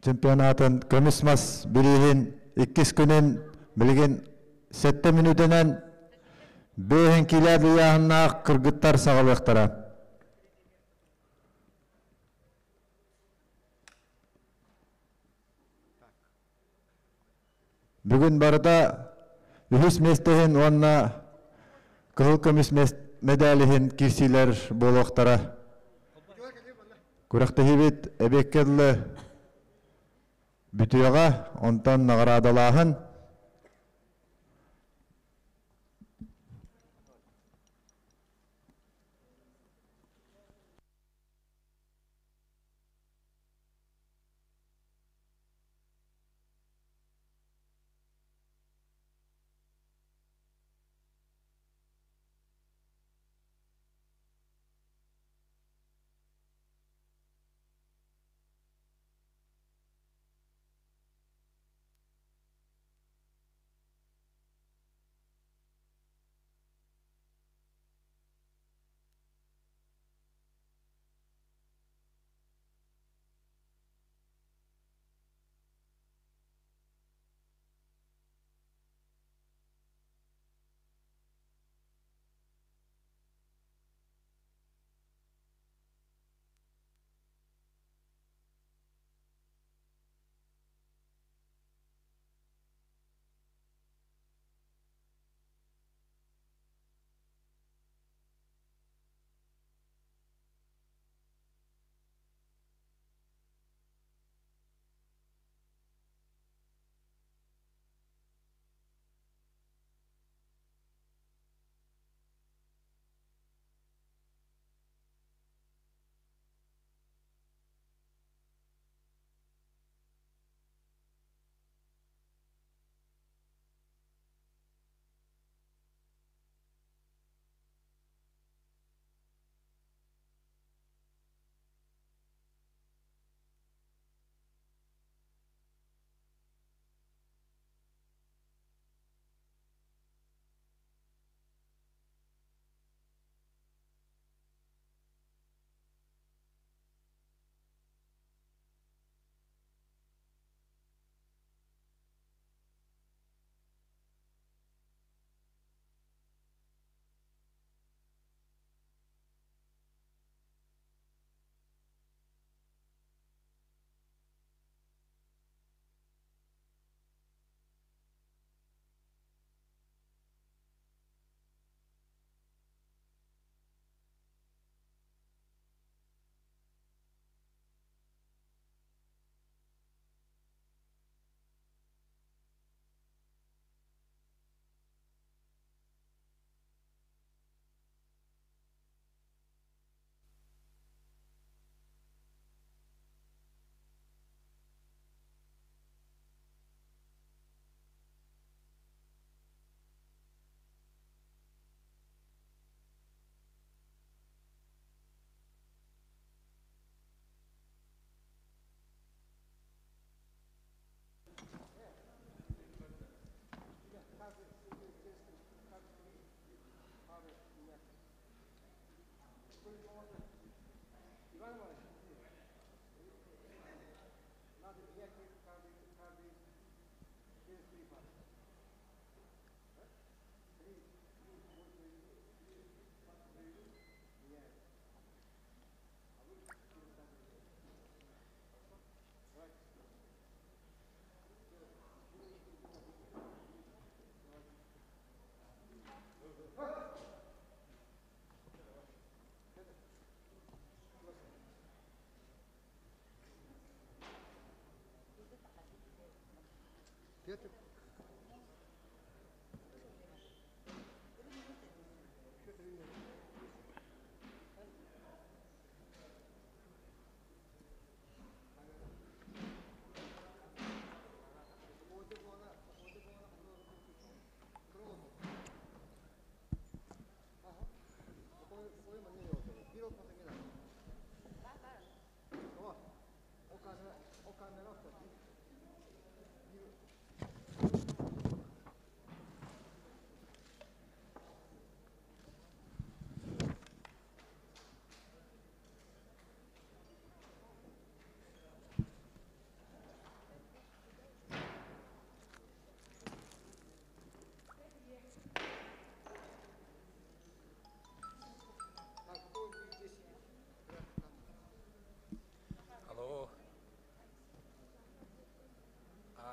Чемпионатын көмүс мас бирииһин иккис күнүн билигин сэттэ мүнүүтэнэн бэйэһин киилээх ыйааһыннаах кыргыттар саҕалыахтара. Бүгүн барыта үһүс миэстэһин уонна кыһыл көмүс медаль иһин киирсиилэр буолуохтара. Күрэхтэһиибит эбиэккэ дылы бүтүөҕэ, онтон наҕараадалааһын.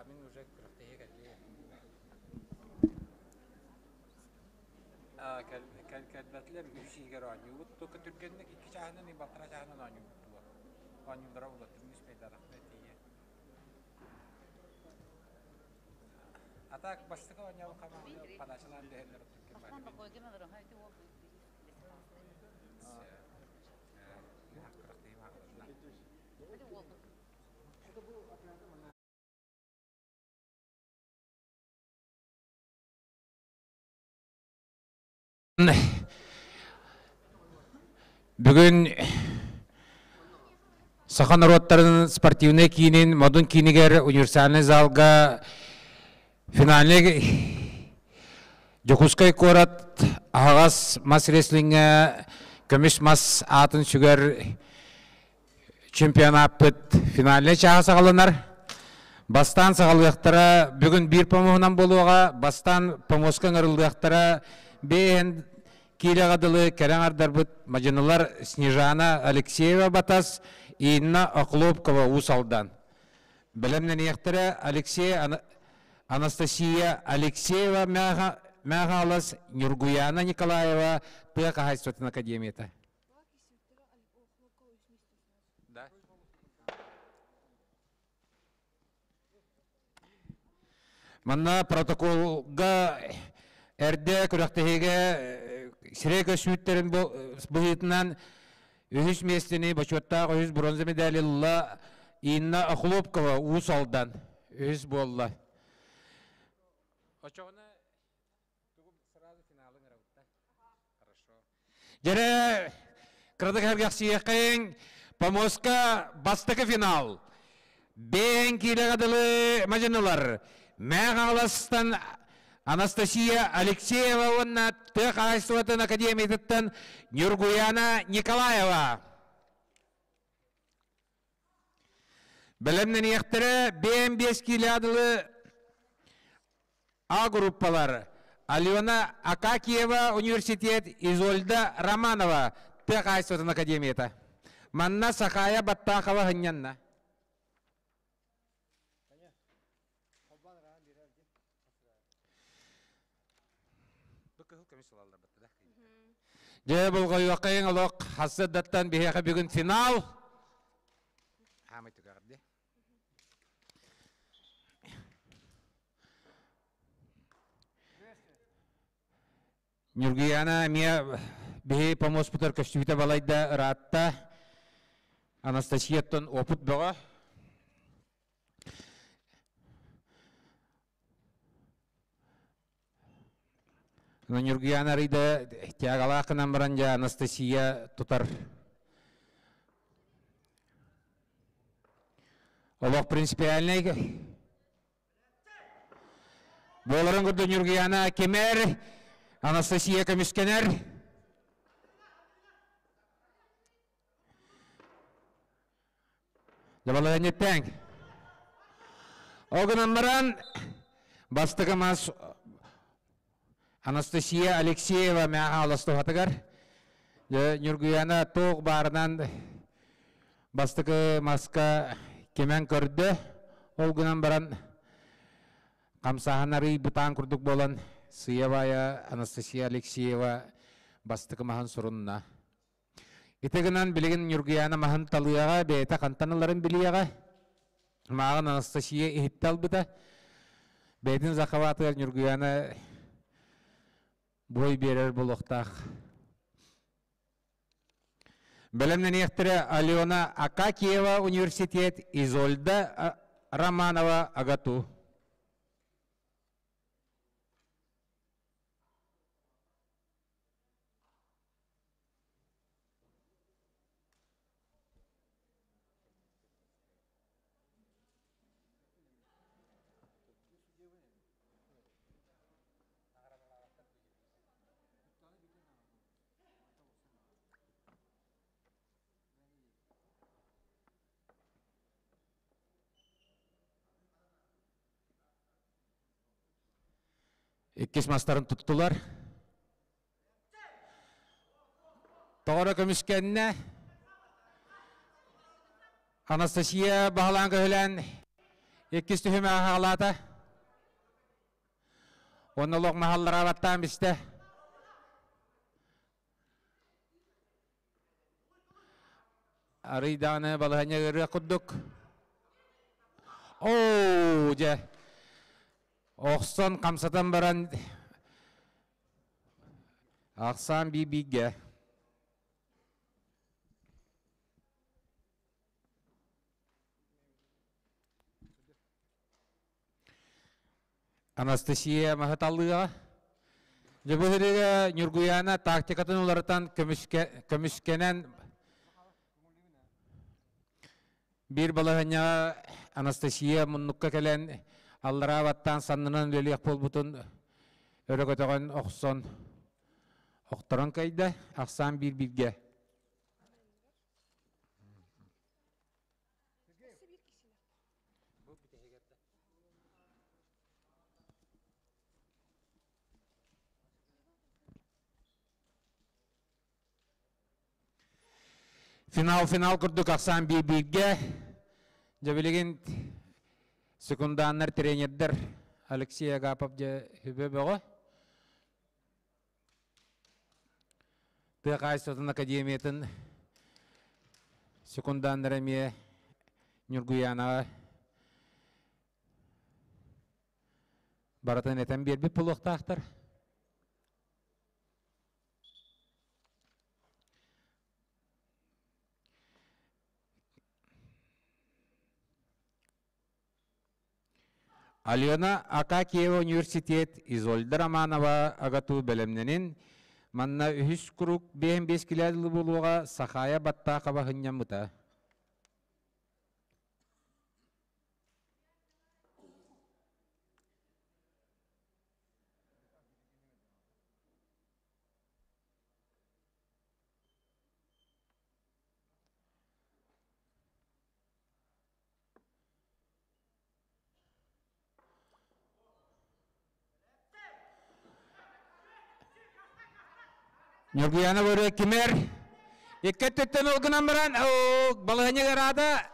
Мин уже күрэхтэһиэ кэллиэ. Кэлбэтилэр үс иһигэр оонньуубут. Только түргэнник икки чааһынан и балтараа чааһынан оонньуубут буолар. Оонньуулара улаттым үспэйдаатахпына тиийэ. А так бастакы оонньообут хамаанда подачалаан биһэллэр Бүгүн саха норуоттарын спортивнай киинин Модун киинигэр универсальнай залга финальный Дьокуускай куорат аһаҕас мас рестлиҥҥэ көмүс мас аатын сүгэр чемпионаппыт финальнай чааһа саҕаланар. Бастаан саҕалыахтара бүгүн биир помоһунан буолуоҕа, бастаан помоска ыҥырыллыахтара бэйэн киилэҕэ дылы кэрэ аҥардарбыт мадьынылар Снежана Алексеева Батас, Инна Охлопкова Уус Алдан. Бэлэмнэниэхтэрэ Алексей Анастасия Алексеева Мэхалас, Нюргуяна Николаева тыа хаһаайыстыбатын академията. Манна протоколга эрдэ күрэхтэһиигэ сирэй көстүүттэрин быһыытынан үһүс миэстэни бочуоттаах үһүс бронза медали ылла Инна Охлопкова Уус Алдан үһүс буолла. Очоҕуна сразу финалын ырабытта. Хорошо. Дьэрэ, кыратык сэргэхсийиэххэйиҥ. Помостка бастакы финал. Бэйэҥ киилэҕэ дылы мадьынылар. Мээх Хаҥаластан Анастасия Алексеева уонна тыа хаһаайыстыбатын академиятыттан Ньургуяна Николаева. Бэлэмнэниэхтэрэ БМ5 киилэҕэ дылы А группалар Алена Акакиева университет Изольда Романова тыа хаһаайыстыбатын академията. Манна Сахая Баттахова сынньанна. Дьэ болҕойуоххайыҥ олох хассыдаттан биһиэхэ бүгүн финал. Хаамай түгэҕэр Ньургуйаана эмиэ биһи помоспутар көстүүтэ балайда ыраатта. Анастасияттан опыт бөҕө. Ньургуйаана арыйда тягалаах гынан баран дьэ Анастасия тутар. Олох принципиальнай Буоларын курдук Ньургуйаана кимэр, Анастасия көмүскэнэр. Дьабалаһынньыттаҥ. Ол гынан баран, бастакы мас Анастасия Алексеева мээхэ олостуһатыгар Ньургуйаана туох баарынан бастакы маска кимэн көрдө. Ол гынан баран хамсааһын арый бытаан курдук буолан сыйа-баайа Анастасия Алексеева бастакы маһын сурунна. Ити гынан билигин Ньургуйаана маһын талыаҕа, бэйэтэ хантан ыларын билиэҕэ. Мааҕын Анастасия иһиттэ албыта. Бэйэтин захватыгар Ньургуйаана бой биэрэр буолуохтаах. Бэлэмнэниэхтэрэ Алена Акакиева университет, Изольда Романова АГАТУ. Иккис мастарын туттулар. Тоҕоро көмүскэннэ. Анастасия баһылаан көһүлээн. Иккис түһүмэҕи хаалаата. Онно олох маһаллара баттаан бистэ. Арый даҕаны балаһанньа ыарыах курдук. Оо, дьэ. Охсон хамсатан баран ахсаан бии-бииргэ. Анастасия Маһыталлыга Дьыбыһырыга Ньургуйаана тактикатын уларытан көмүскэнэн биир балаһыанньаҕа Анастасия муннукка кэлэн аллараа баттаан саннынан үлэлиэх буолбутун өрө көтөҕөн охсон охторон кэйдэ ахсаан биир бииргэ. Финал-финал курдук ахсаан биир-бииргэ. Дьэ билигин секунданнар, тренердэр Алексей Агапов дьэ үбэ бөҕө. Тыа хаһаайыстыбатын академиятын секунданнара эмиэ Ньургуйаанаҕа барытын этэн биэрбит буолуохтаахтар. Алена Акакиева университет Изольда Романова АГАТУ бэлэмнэнин манна үһүс круг биэһин биэс килэдылы буолуоҕа Сахая Баттаахова сынньаммыта. Ньургуйаана Бөрө кимэр икки өттүттэн ол гынан баран балаһыанньа ыараата.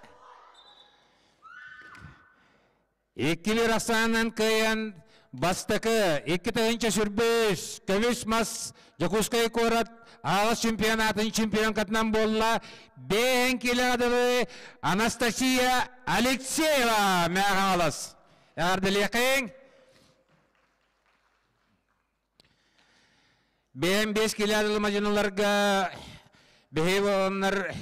Иккилир ахсаанынан кыайан бастакы 2025 көмүс мас Дьокуускай куорат аҕыс чемпионатын чемпионкатынан буолла бэйэн килэҕэ дылы Анастасия Алексеева Мэхалас. Эҕэрдэлиэхиҥ! Бэйэм 5 килэ дылы мадьыналарга биһиги буоланнар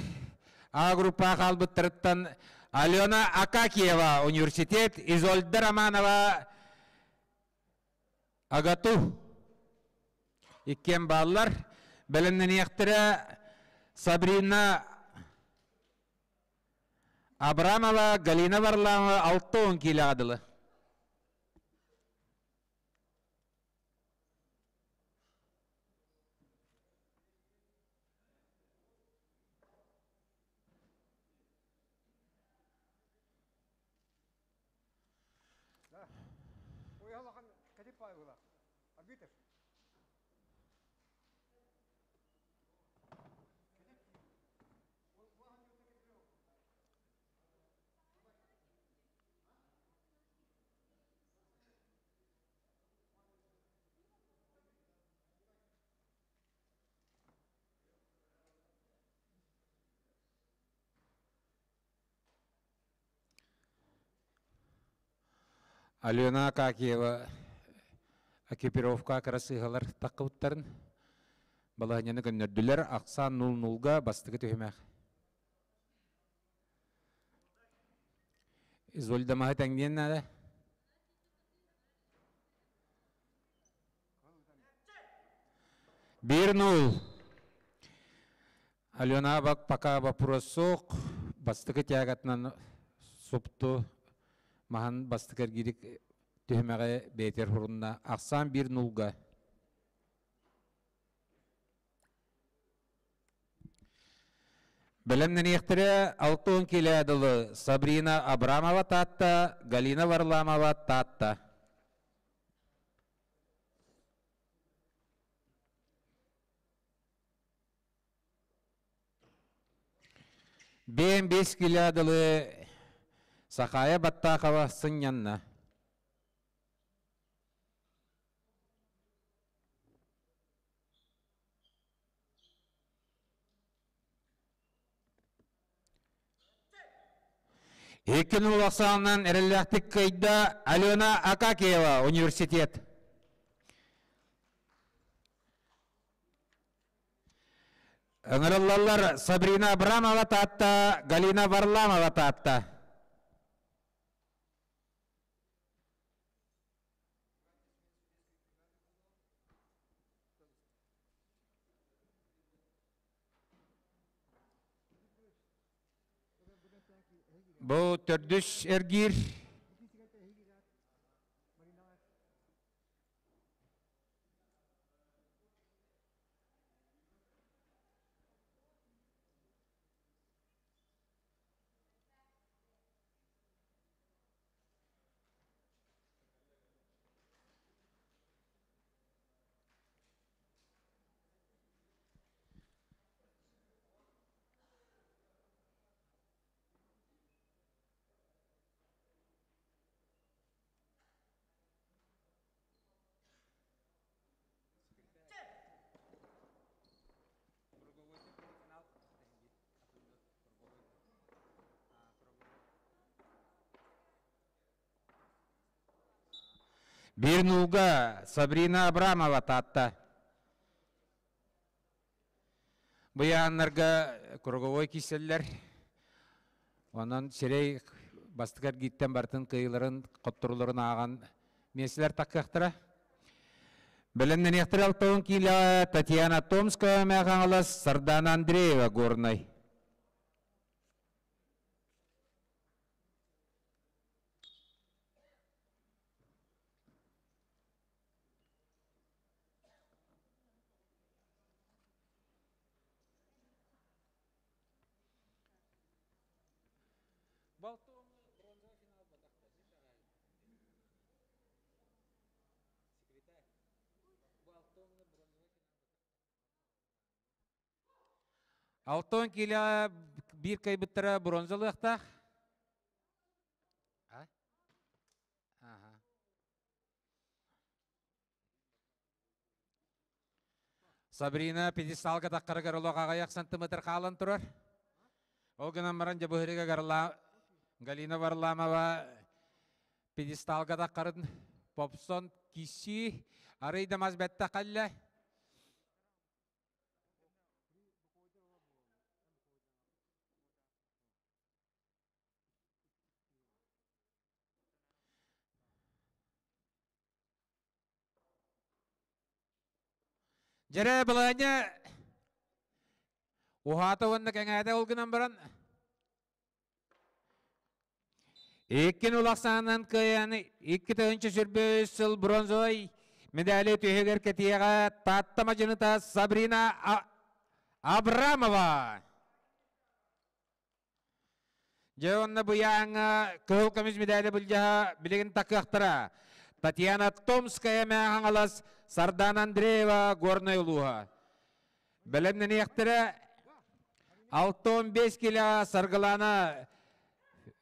А группаҕа хаалбыттарыттан Алена Акакиева университет, Изольда Романова АГАТУ иккиэн бааллар. Бэлэмнэниэхтэрэ Сабрина Абрамова, Галина Варламова 60 киилэҕэ дылы. Алена Акакиева экипировка кырасыыһалар таххыбыттарын балаһыанньаны көннөрдүлэр. Ахсаан 0-0-га бастакы түһүмэх. Изольда маһы тэҥниэн наада. 1-0. Алена пока вопрос суох. Бастакы тягатынан супту маһан бастакы эргиирик түһүмэҕи бэйэтигэр хурунна. Ахсаан 1-0-га. Бэлэмнэниэхтэрэ 60 килэ дылы Сабрина Абрамова Таатта, Галина Варламова Таатта. Бэйэм 5 килэ дылы. Сахая Баттахова сынньанна. Икки нул ахсаанынан эрэллээхтик кыайда Алена Акакиева, университет. Ыҥырыллаллар Сабрина Абрамова Таатта, Галина Варламова Таатта. Бу төрдүс эргиир. Биир нууга Сабрина Абрамова Таатта. Быйааннарга круговой киселлэр. Онон сирэй бастакы эргииттэн барытын кыайыыларын, хотторууларын ааҕан миэстэлэр таккыахтара. Бэлэмнэниэхтэрэ алтауын киилэҕэ Татьяна Томская Мэхаҥалас, Сардана Андреева Горнай. Алтон киилэҕэ биир кыайбыттара бронзалыахтаах. Сабрина пьедесталга таххарыгар олох аҕыйах сантиметр хаалан турар. Ол гынан баран дьабыһырыга Галина Варламова пьедесталга таххарын попсон киси арый да мас бэтте халле. Дьэрэ былаанньа уһаата уонна кэҥээтэ ол гынан баран иккин улахсаанан кыайан 2023 сыл бронзовай медали түһүгэр кэтиэҕэ Таатта мадьыныта Сабрина Абрамова. Дьэ онно быйааҥҥа кыһыл көмүс медали былдьаһа билигин такыахтара. Татьяна Томская Мэҥэ Хаҥалас, Сардана Андреева Горнай улууһа. Бэлэмнэниэхтэрэ 65 килоҕа Саргылана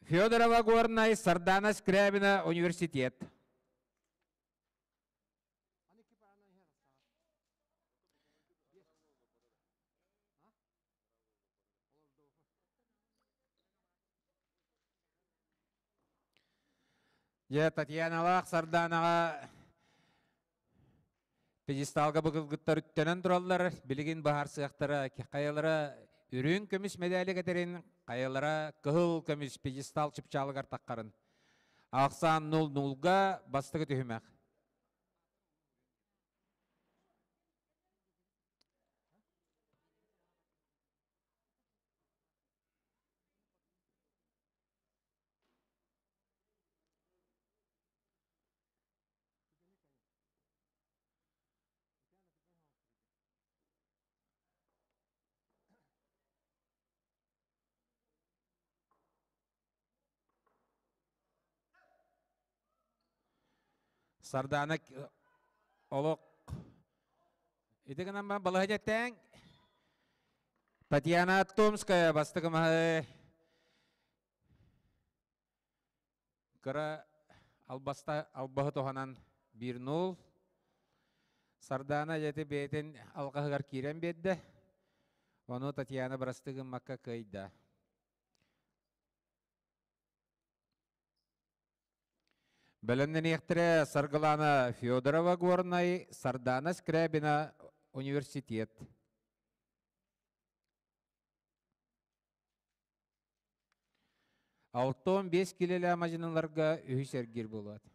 Федорова Горнай, Сардана Скрябина университет. Дьэ, Татьяналаах Сардаанаҕа пьедесталга быгылгыттар үктэнэн тураллар. Билигин баһарсыахтара хайалара үрүҥ көмүс медали кэтэрин, хайалара кыһыл көмүс пьедестал чыпчаалыгар таххарын. Ахсаан нул-нулга бастакы түһүмэх. Сардаана олох ити гынан баран балаһа тэҥ Татьяна Томская бастакы маһы. Кыра албаста албаһы туһанан 1-0. Сардаана дьэти бэйэтин алҕаһыгар киирэн биэрдэ. Ону Татьяна бырастыы гыммакка кыайда. Бэлэмнэниэхтэрэ Саргылана Федорова Горнай, Сардана Скрябина университет. 65 килэлээх мадьыныларга үһүс эргиир буолуот.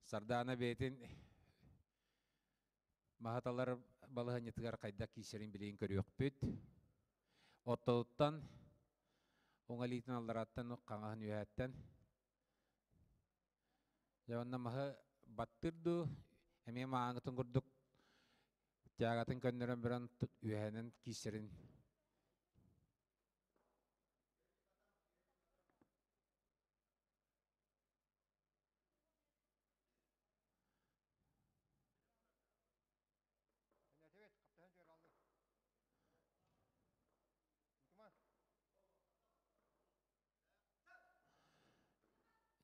Сардаана бэйэтин маһаталар балаһыанньатыгар хайдах киирсэрин билигин көрүөхпүт. Оттоуттан уҥа илиитин алларааттан хаҥаһын үөһээттэн. Дьэ онно маһы баттыыр дуу, эмиэ мааҥытын курдук тягатын көннөрөн баран үөһэнэн киирсэрин.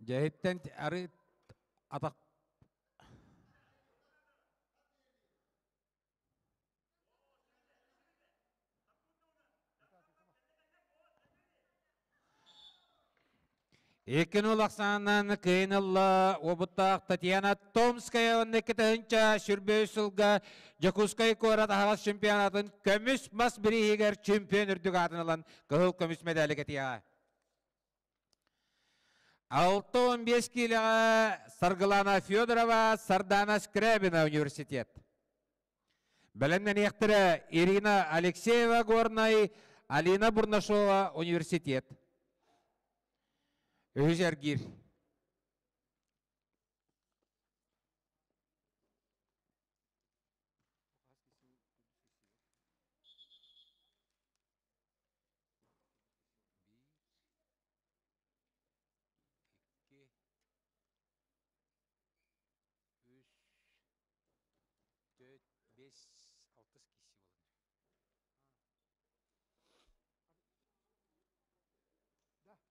Дьэһиттэн ары атах Иккин улахсаанан кыйын ылла уобуттаах Татьяна Томская уонна икки сүрбэ сылга Дьокуускай куорат аһаҕас чемпионатын көмүс мас бирииһигэр чемпион үрдүк аатын ылан кыһыл көмүс медали кэтиэҕэ. 6-15 киилэҕэ Саргылана Федорова, Сардана Скрябина университет. Бэлэмнэниэхтэрэ Ирина Алексеева Горнай, Алина Бурнашова университет. Үһүс эргиир. Үс, төрт, бес, алтыс киси болар.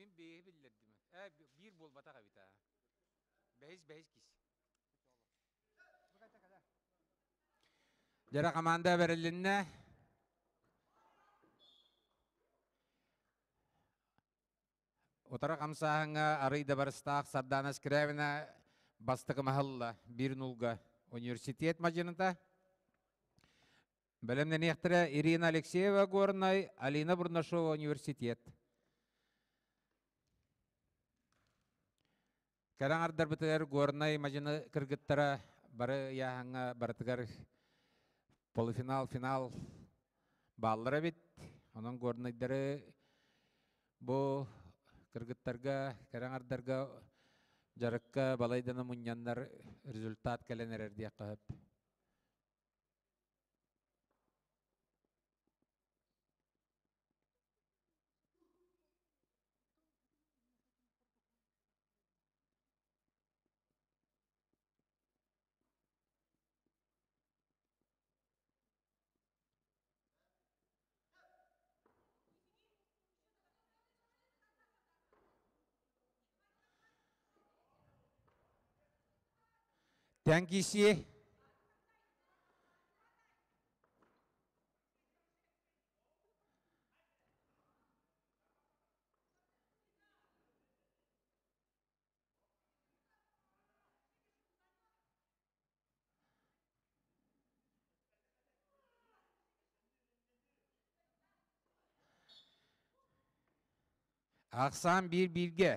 Мин бэйэ биллэрдим. Э, биир буолбатах эбит аа. Бэһис бэһис кис. Дьара команда бэрилиннэ. Утары хамсааһыҥҥа арый да барыстаах Сардаана Скрябина бастакы маһылла биир нулга университет мадьыныта. Бэлэмнэниэхтэрэ Ирина Алексеева Горнай, Алина Бурнашова университет. Кэрэ аҥардарбытыгар Горнай мадьыны кыргыттара бары ыйааһыҥҥа барытыгар полуфинал, финал бааллар эбит. Онон горнайдары бу кыргыттарга, кэрэ аҥардарга дьарыкка балайдана мунньаннар результат кэлэн эрэр диэххэ сөп. Тэҥ киирсии. Ахсаан биир бииргэ.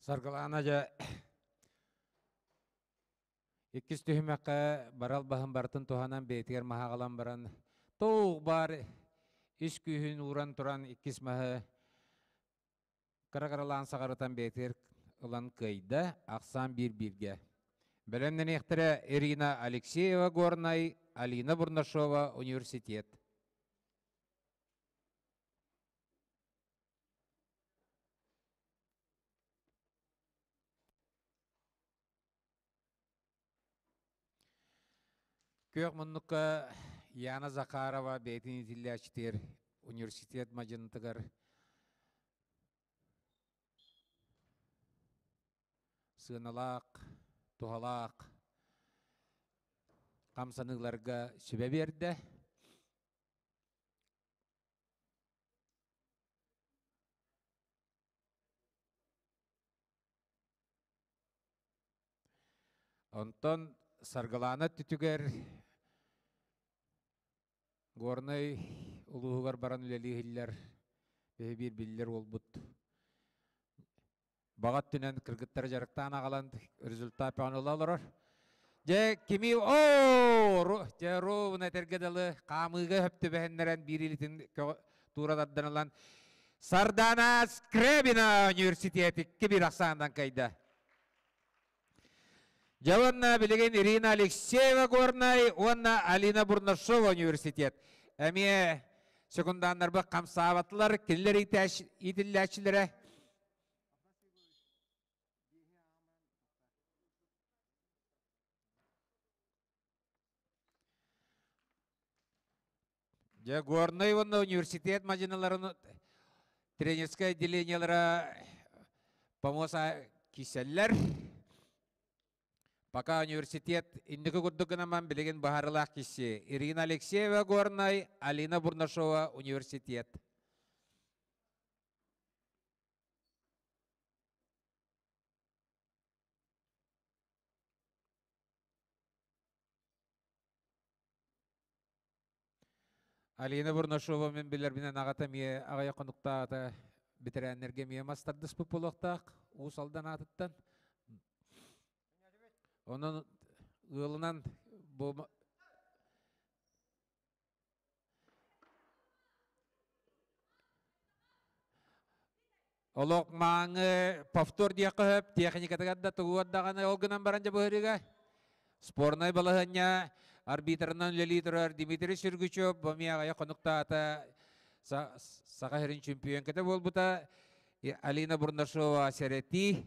Саргылаана дьэ иккис түһүмэххэ барал баһын барытын туһанан бэйэтигэр маһы аҕалан баран туох баар ис күүһүн ууран туран иккис маһы кыра-кыралаан саҕарытан бэйэтигэр ылан кыайда, ахсаан биир-бииргэ. Бэлэмнэниэхтэрэ Ирина Алексеева Горнай, Алина Бурнашова университет. Күөх муннукка Яна Захарова бэйэтин иитиллээччитигэр университет мадьынытыгар сыаналаах, туһалаах хамсаныыларга сүбэ биэрдэ. Онтон Саргылаана өттүтүгэр Горнай улууһугар баран үлэлии иһиллэр биһи биир биллэр уолбут баҕа өттүнэн кыргыттары дьарыктаан аҕалан результат бөҕөнү ыла олорор. Дьэ кими оо дьэ ровно этэргэ дылы хаамыыга хөп түбэһиннэрэн биир илиитин туура тардан ылан Сардана Скрябина университет 2-1 ахсаанынан кыайда. Дьэ уонна билигин Ирина Алексеева Горнай уонна Алина Бурнашова университет эмиэ секунданнарбыт хамсаабатылар, кинилэр иитиллээччилэрэ. Дьэ, Горнай уонна университет мадьыналарын тренерскэй отделениелара помоса кииссэллэр. Пока университет инники курдук гынаман билигин баһарылаах киси. Ирина Алексеева Горнай, Алина Бурнашова университет. Алина Бурнашова мин билэрбинэн аҕата эмиэ аҕыйах хонуктааҕыта бэтэрээннэргэ эмиэ мас тардыспыт буолуохтаах Уус Алдан аатыттан. Онон ыалынан бу Олох мааҥы повтор диэххэ сөп, техникатыгар да тугугар даҕаны ол гынан баран дьэ быһырыга. Спорнай балаһыанньа арбитрынан үлэлии турар Дмитрий Сүргүчев бу эмиэ аҕыйах хонуктаата Саха сирин чемпионката буолбута. Алина Бурнашова сэрэтии.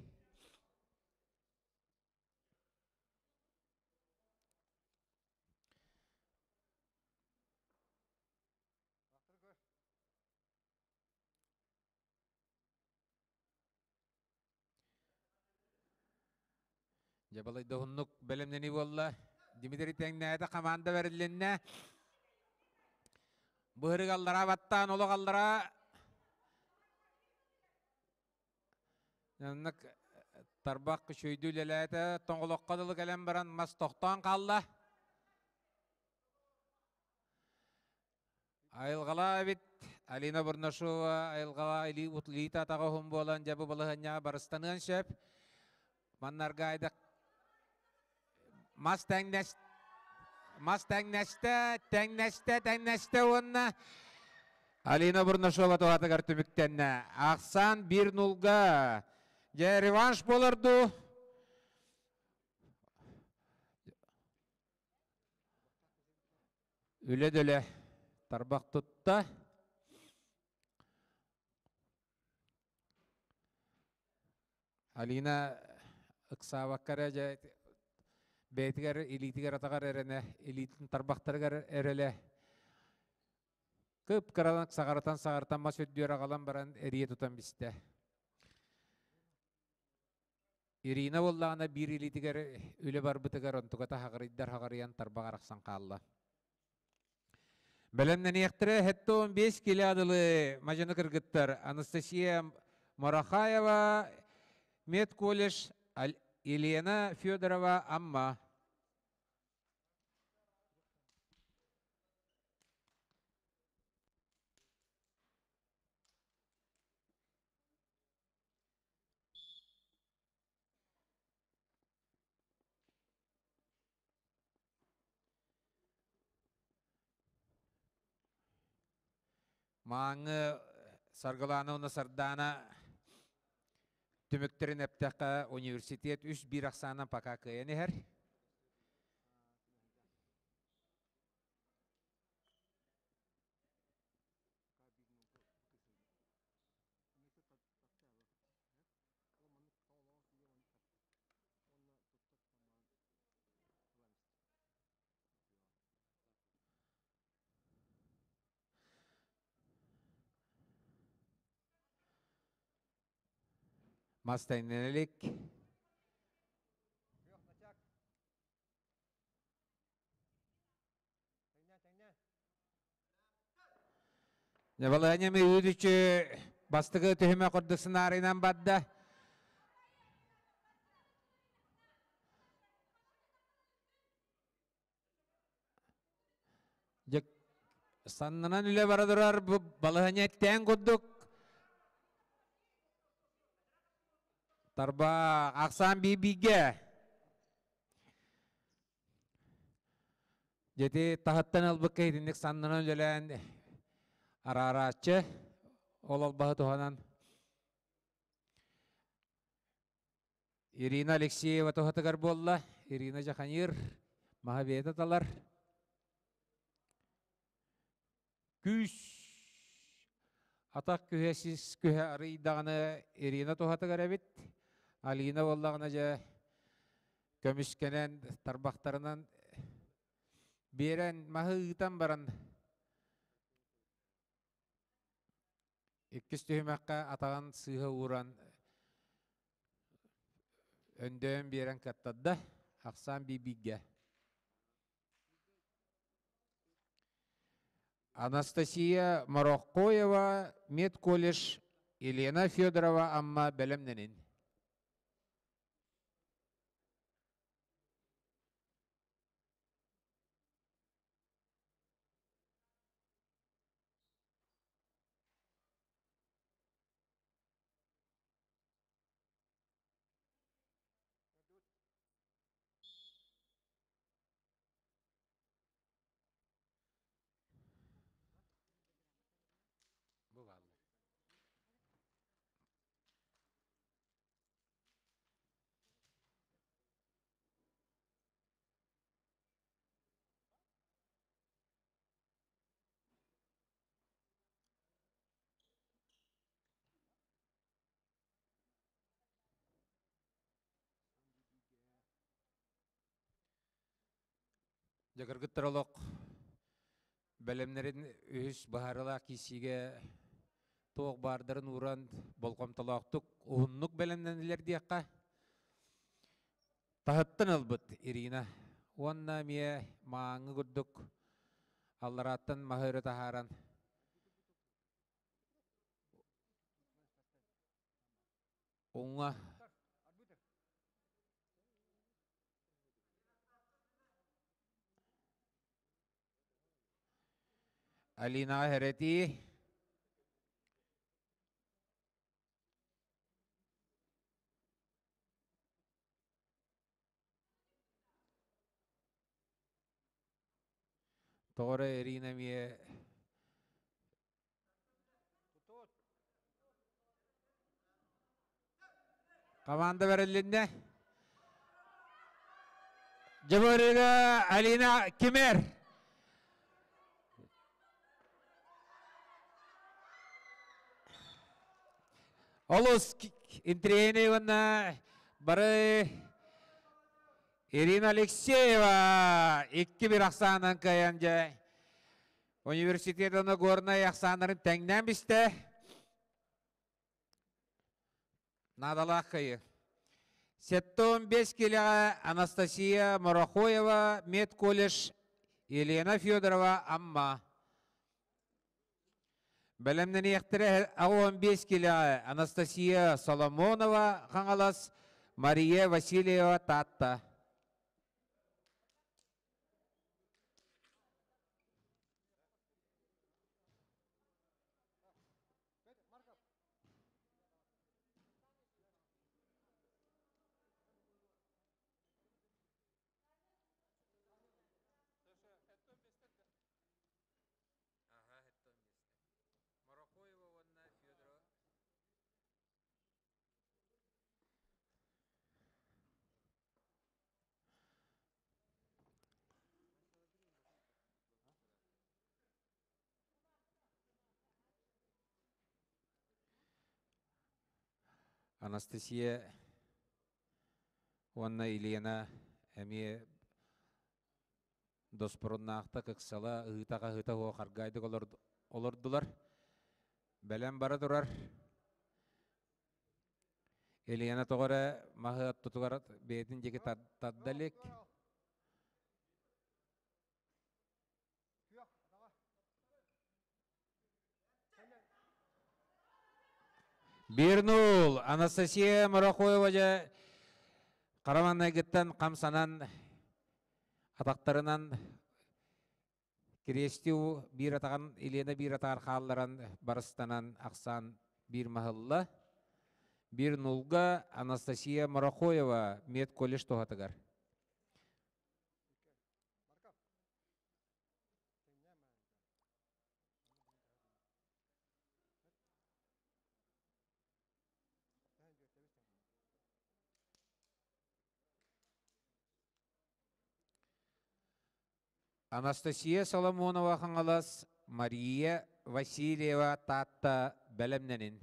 Дьэ балайда уһуннук бэлэмнэнии буолла. Дмитрий тэҥнээтэ, хамаанда бэрилиннэ. Быһырык аллараа баттаан, олох аллараа. Оннук тарбах үчүгэйдик үлэлээтэ, тоҥолоххо дылы кэлэн баран мас тохтоон хаалла. Айылҕалаа эбит Алина Бурнашова айылҕалаа илии илиитэ атаҕа уһун буолан дьэ бу балаһыанньаҕа барыстаныан сөп. Маннарга айдах мас тэҥнэс мас тэҥнэстэ, тэҥнэстэ, тэҥнэстэ уонна Алина Бурнашова туһатыгар түмүктэннэ. Ахсаан 1-0-га. Дьэ реванш буолар дуу? Үлэ дөлө тарбах тутта. Алина ыксаабакка эрэ дьэ бэйэтигэр илиитигэр атаҕар эрэнэ, илиитин тарбахтарыгар эрэлэ кып-кыранан саҕарытан-саҕарытан мас үрдүөр аҕалан баран эрийэ тутан бистэ. Ирина буоллаҕына биир илиитигэр үлэ барбытыгар онтуката хаҕырыйдар хаҕырыйан тарбах арахсан хаалла. Бэлэмнэниэхтэрэ 75 кило адылы мадьыны кыргыттар Анастасия Марахаева, медколледж Елена Федорова Амма. Мааҥы Саргылаана уонна Сардаана түмүктэрин эптэххэ университет үс биир ахсаанынан пока кыайан иһэр. Мас тэҥнэнэ илик. Балаһыанньа мүлүчү бастакы түһүмэх курдук сценарийынан барда. Дьэ, саннынан үлэ бара турар бу балаһыанньа эттээн курдук тарба ахсаан биир-бииргэ. Дьэти таһыттан ылбыкка итинник саннынан үлэлээн араарааччы ол албаһы туһанан Ирина Алексеева туһатыгар буолла. Ирина Жаханир маһа бэйэтэ талар. Күүс атах күһэ сис күһэ арыйдаҕына Ирина туһатыгар эбит. Алина буоллаҕына дьэ көмүскэнэн тарбахтарынан биэрэн маһы ыытан баран Иккис түһүмэххэ атаҕын сыыһа ууран өндөйөн биэрэн кыаттарда. Ахсаан биир-бииргэ. Анастасия Мороккоева, медколледж, Елена Федорова Амма бэлэмнэнин. Бу бааллар. Дьэ кыргыттар олох бэлэмнэрин үһүс быһаарыылаах киирсиигэ туох баардарын ууран болҕомтолоохтук уһуннук бэлэмнэнилэр диэххэ. Таһыттан ылбыт Ирина уонна эмиэ мааҥҥы курдук алларааттан маһы өрө таһааран уҥа Алинаҕа хэрэтии Тоҕо эрэ Ирина эмиэ Команда бэрилиннэ. Дьабарыга Алина Кимер. Олус интриэһинэй уонна бары Ирина Алексеева икки бир ахсаанан кыайан дьэ университет уонна Горнай ахсааннарын тэҥнээн бистэ. Наадалаах кыайыы. 75 килэҕэ Анастасия Морохоева, медколледж, Елена Федорова, Амма. Бэлэмнэниэхтэрэ 15 килэҕэ Анастасия Соломонова, Хаҥалас, Мария Васильева, Таатта. Анастасия уонна Елена эмиэ доспоруннаахтык ыксала ыһыыта-хаһыыта суох аргаайдык олордулар. Бэлэм бара турар. Елена тоҕо эрэ маһы аттутугар бэйэтин диэки тарда илик. Бирнул Анастасия Морохоева дьэ хара маҥнайгыттан хамсанан атахтарынан Кириэстии биир атаҕын Елена биир атаҕар хаалларан барыстанан ахсаан биир маһылла. Биир нулга Анастасия Морохоева медколледж туһатыгар. Анастасия Соломонова Хаҥалас, Мария Васильева Таатта бэлэмнэнин.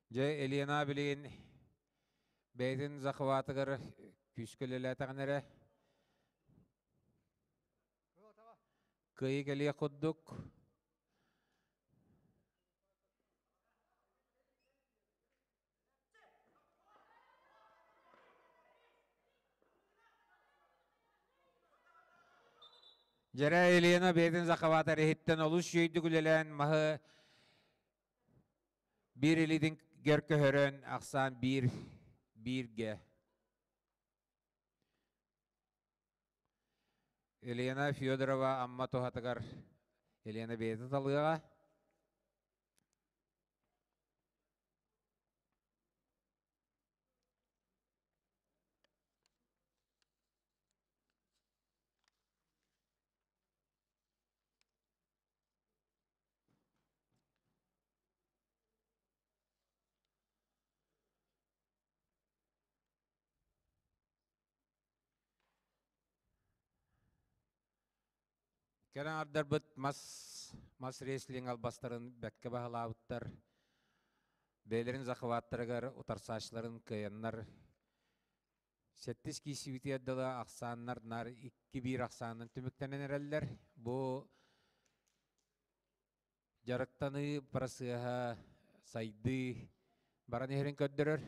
Дьэ, Елена билигин бэйэтин захватыгар күүскэ үлэлээтэҕин эрэ кыайыы кэлиэх курдук. Дьэрэ Елена бэйэтин захватар иһиттэн олус үчүгэйдик үлэлээн маһы биир илиитин гэр көһөрөн ахсаан биир бииргэ. Елена Федорова Амма туһатыгар Елена бэйэтэ талыаҕа. Кэлэн ардарбыт мас мас рестлинг албастарын бэккэ баһылаабыттар. Бэйэлэрин захваттарыгар утарсааччыларын кыайаннар сэттис киирсибитигэр дылы ахсааннар наар икки биир ахсаанынан түмүктэнэн эрэллэр. Бу дьарыктаныы процеһа сайдыы баран иһэрин көрдөрөр.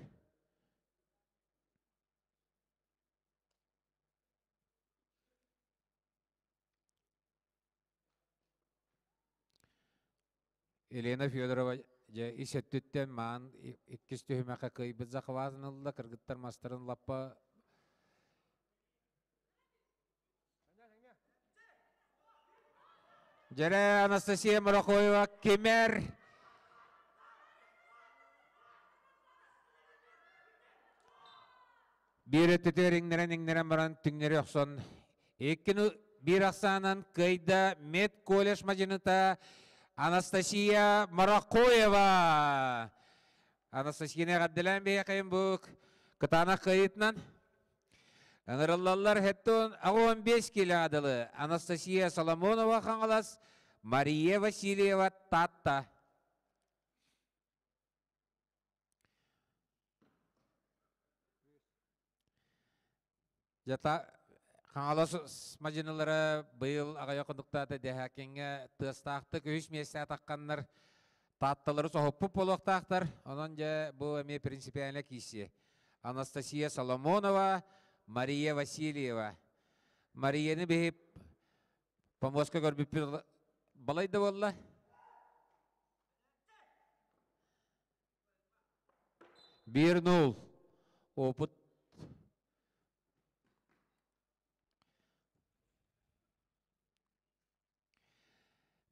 Елена Федорова дьэ ис өттүттэн маан иккис түһүмэххэ кыайбыт захватын ылла, кыргыттар мастарын лаппа Дьэрэ Анастасия Морохоева кимэр Биир өттүтүгэр иҥнэрэн-иҥнэрэн баран түҥнэри охсон иккини биир ахсаанан кыайда медколледж мадьыныта Анастасия Маракоева. Анастасияны эҕэрдэлээн биһиэхэйин бу кытаанах кыайыытынан. Ыҥырыллаллар хеттон 15 кило адылы Анастасия Соломонова Хаҥалас, Мария Васильева Татта. Дьата Хаҥалас мадьынылара быйыл аҕыйах хонуктаата дэһээкиҥҥэ тыастаахтык үһүс миэстэ атахханнар Таатталары соһуппут буолуохтаахтар. Онон дьэ бу эмиэ принципиально киирсиэ. Анастасия Соломонова, Мария Васильева. Марияны биһип помоска көрбүппүт балай да буолла. 1-0. Опыт.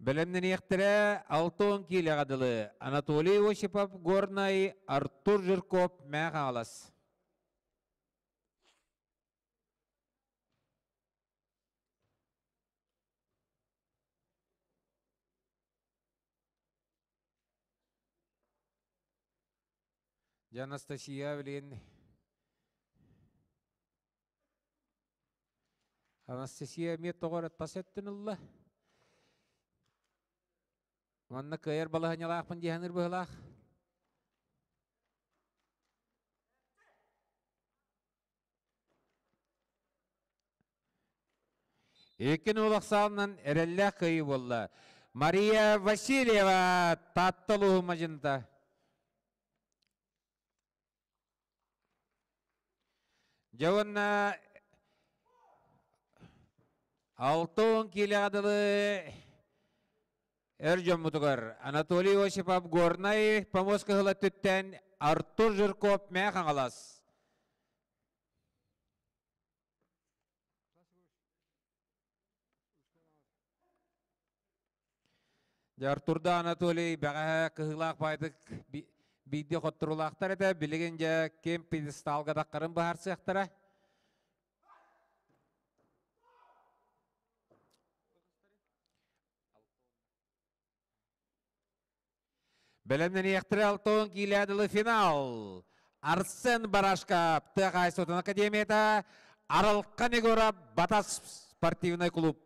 Бэлэмнэниэхтэрэ 60 киилэҕэ дылы Анатолий Осипов Горнай, Артур Жирков Мэҥэ Хаҥалас. Дьэ, Анастасия билигин Анастасия эмиэ тоҕо эрэ тас өттүн ылла. Манна кыайар балаһыанньалаахпын дии саныыр быһыылаах. Икки нуулахсаалынан эрэллээх кыайыы буолла. Мария Васильева Таатта улууһун мадьынта. Дьэ уонна 60 киилэҕэ дылы эр дьоммутугар Анатолий Осипов Горнай помост кыһыл өттүттэн Артур Жирков Мээ Хаҥалас. Дьэ Артурда Анатолий бэҕэһээ кыһыылаах баайдык биирдии хотторуулаахтар этэ. Билигин дьэ ким пьедесталга таххарын быһаарсыахтара. Бэлэмнэниэхтэрэ алтон киилэ дылы финал. Арсен Барашков тыа хаһаайыстыбатын академията, Аралхан Егоров Батас спортивнай клуб.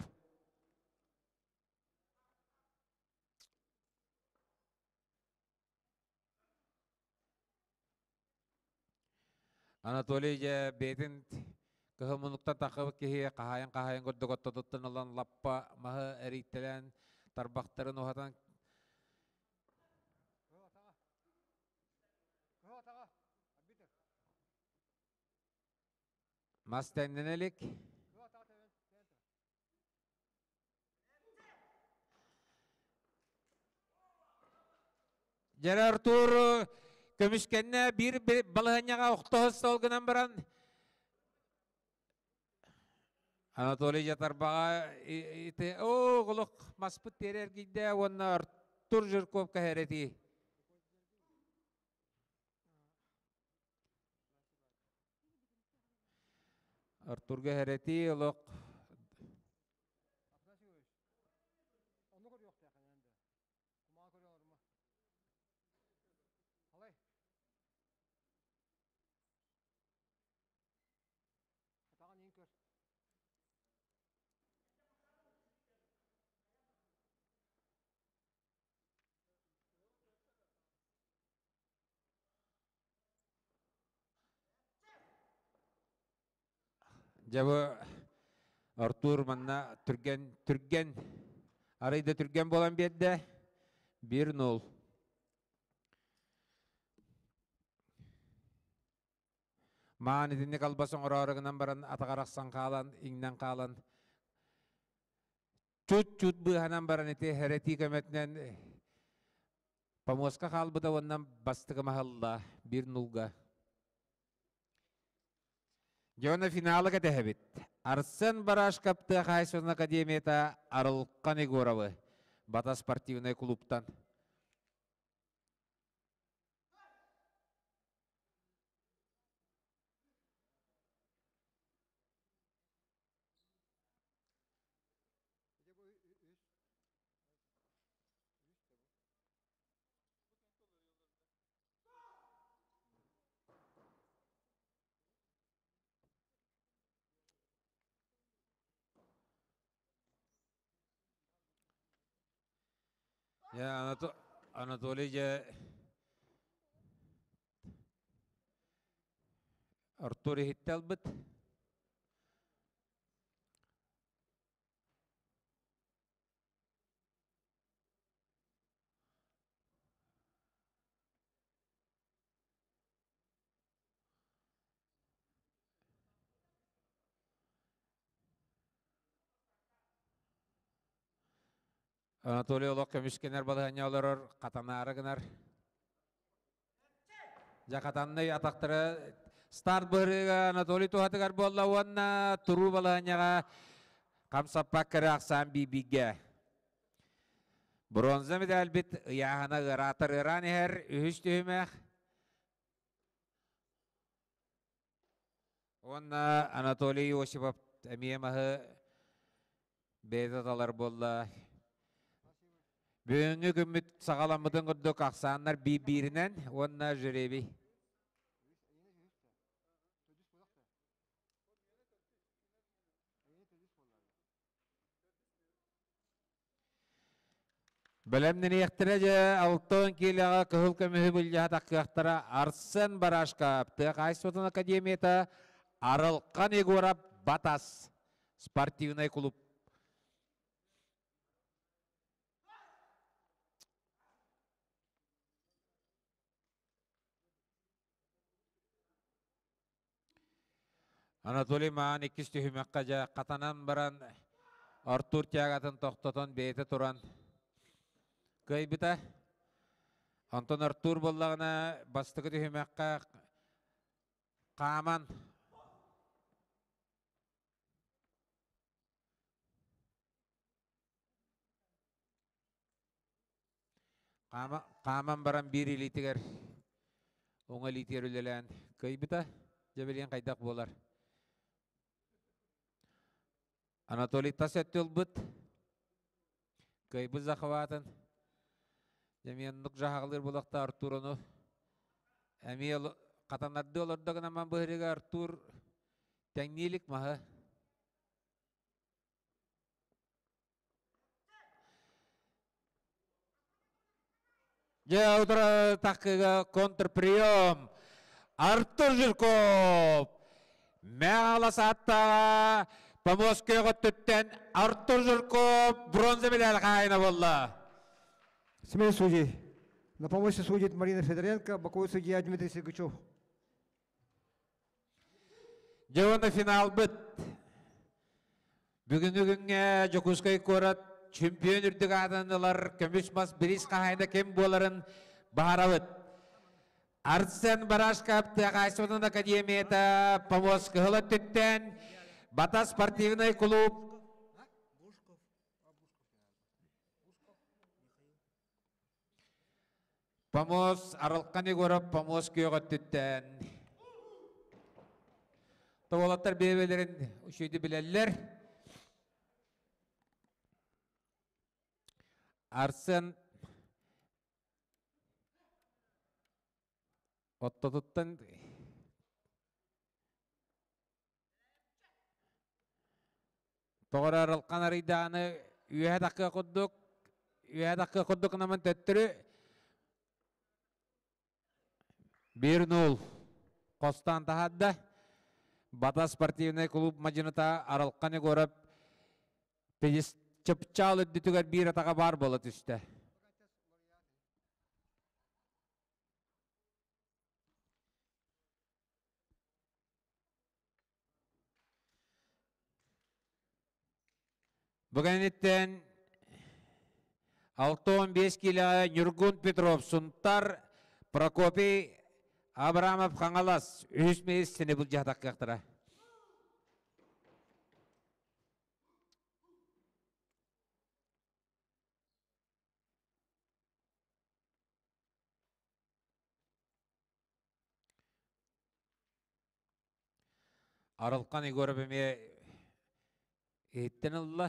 Анатолий дьэ бэйэтин кыһыл муннуктан таххыбыт киһи хаһаайын-хаһаайын курдук оттотуттан ылан лаппа маһы эрийтэлээн тарбахтарын уһатан мас тэннэнэ илик. Дьэрэ Артур көмүскэннэ биир балаһыанньаҕа охтоһус сол гынан баран Анатолий Жатарбаҕа ити оо олох маспыт тиэрэ эргийдэ уонна Артур Жирков кэһэрэтии. Артурга хэрэтии олох Дьэ бу Артур манна түргэн түргэн арый да түргэн буолан биэрдэ. 1-0. Маан итинник албас оҥороору гынан баран атаҕар ахсан хаалан, иҥнэн хаалан чут-чут быыһанан баран ити хэрэтии көмөтүнэн помоска хаалбыта уонна бастакы маһылла биир нулга. Дьоно финалы кэтэһэбит. Арсен Барашков тыа хаһаайыстыбатын академията Арылхан Егоровы Бата спортивнай клубтан. Я Анатолий дьэ Артур иһиттэ ылбыт. Анатолий олох көмүскэнэр балаһыанньа олорор, хатанаары гынар. Дьэ хатаннай атахтара старт быһырыыга Анатолий туһатыгар буолла уонна туруу балаһыанньаҕа хамсаппакка эрэ ахсаан биир-бииргэ. Бронза медальбит ыйааһына ыараатар ыараан иһэр үһүс түһүмэх. Уонна Анатолий Осипов эмиэ маһы бэйэтэ талар буолла. Бүгүҥҥү күммүт саҕаламмытын курдук ахсааннар биир-бииринэн уонна жребий. Бэлэмнэниэхтэрэ дьэ алтан киилэҕэ кыһыл көмүһү былдьаһа таххыахтара Арсен Барашков, тыа хаһаайыстыбатын академията, Арылхан Егоров, Батас спортивнай клуб. Анатолий Маан иккис түһүмэххэ дьэ хатанан баран Артур тягатын тохтотон бэйэтэ туран кыайбыта. Онтон Артур буоллаҕына бастакы түһүмэххэ хааман Хааман баран биир илиитигэр уҥа илиитигэр үлэлээн кыайбыта. Дьэ билигин хайдах буолар? Анатолий тас өттү ылбыт. Кыайбыт захватын. Дьэ эмиэ оннук дьаһаҕалыыр буолуохтаах Артур ону. Эмиэ хатанардыы олордо гынан быһырыга Артур тэҥнии илик маһы. Дьэ, утары таххыга контрприем. Артур Жирков. Мэҕалас ааттааҕа Помоскөй өттүттэн Артур Жирков бронза медаль хаһаайына буолла. Смена судей. На помощи судит Марина Федоренко, боковой судья Дмитрий Сергачев. Дьэ уонна финалбыт. Бүгүҥҥү күҥҥэ Дьокуускай куорат чемпион үрдүк аатын ылар көмүс мас бириис хаһаайына ким буоларын баһарабыт. Арсен Барашков тыа хаһаайыстыбатын академията помост кыһыл өттүттэн Бата спортивнай клуб Помост Арылхан Егоров помост күөх өттүттэн Тоболоттор бэйэлэрин үчүгэйдик билэллэр. Арсен оттотуттан Тоҕо эрэ арылхан арыйдаҕына үөһэ таххыа курдук, үөһэ таххыа курдук гынаммын төттөрү 1-0 хостоон таһаарда. Бата спортивнай клуб мадьыныта Арылхан Егоров чыпчаал үрдүтүгэр биир атаҕа баар буола түстэ. Бу кэнниттэн 65 киилэҕэ Ньургун Петров Сунтар, Прокопий Абрамов Хаҥалас үһүс миэстэни былдьаһатахтара. Арылхан Егоров эмиэ иһиттэн ылла.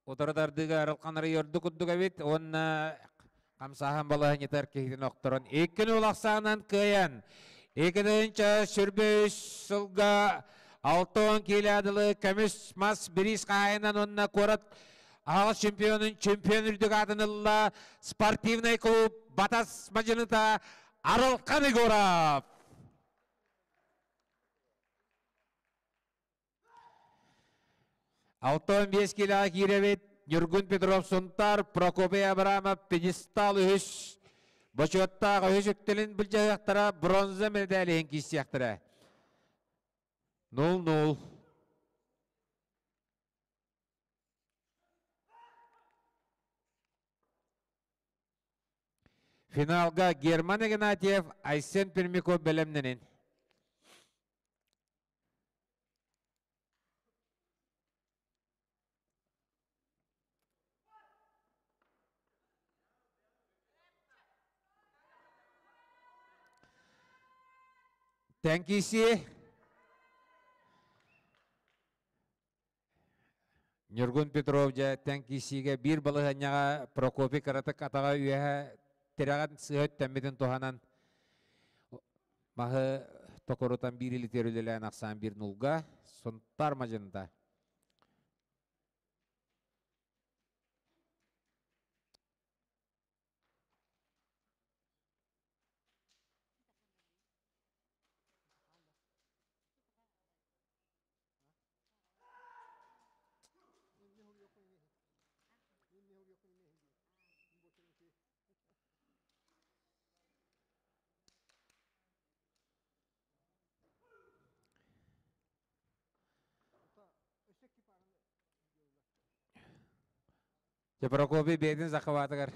Утары тардыыга Арылхан арый ордук курдук эбит уонна хамсааһын балаһынньытар киһитин охторон иккини улахсаанан кыайан 2 сүүрбэ үс сылга 60 киилэ адылы көмүс мас бириис хаһаайынан уонна куорат аҕыс чемпионун чемпион үрдүк аатын ылла спортивный клуб Батас мадьыныта Арылхан Егоров. 65 килоға киирэбит Ньургун Петров Сунтар, Прокопий Абрамов пьедестал үһүс бочуоттаах үһүс үктэлин былдьаһыахтара бронза медалиһин киирсиэхтэрэ. 0-0. Финалга Герман Игнатьев, Айсен Пермяков бэлэмнэнин. Тэҥкиси Ньургун Петров дьэ тэҥкиисиигэ биир балаһыанньаҕа Прокопий кыратык атаҕа үөһэ тирэҕин сыыһа үттэммитин туһанан маһы токурутан биир илитиэр үлэлээн ахсаан биир нулга. Сунтаар мадьыныта. Дьэ Прокопий бэйэтин захватыгар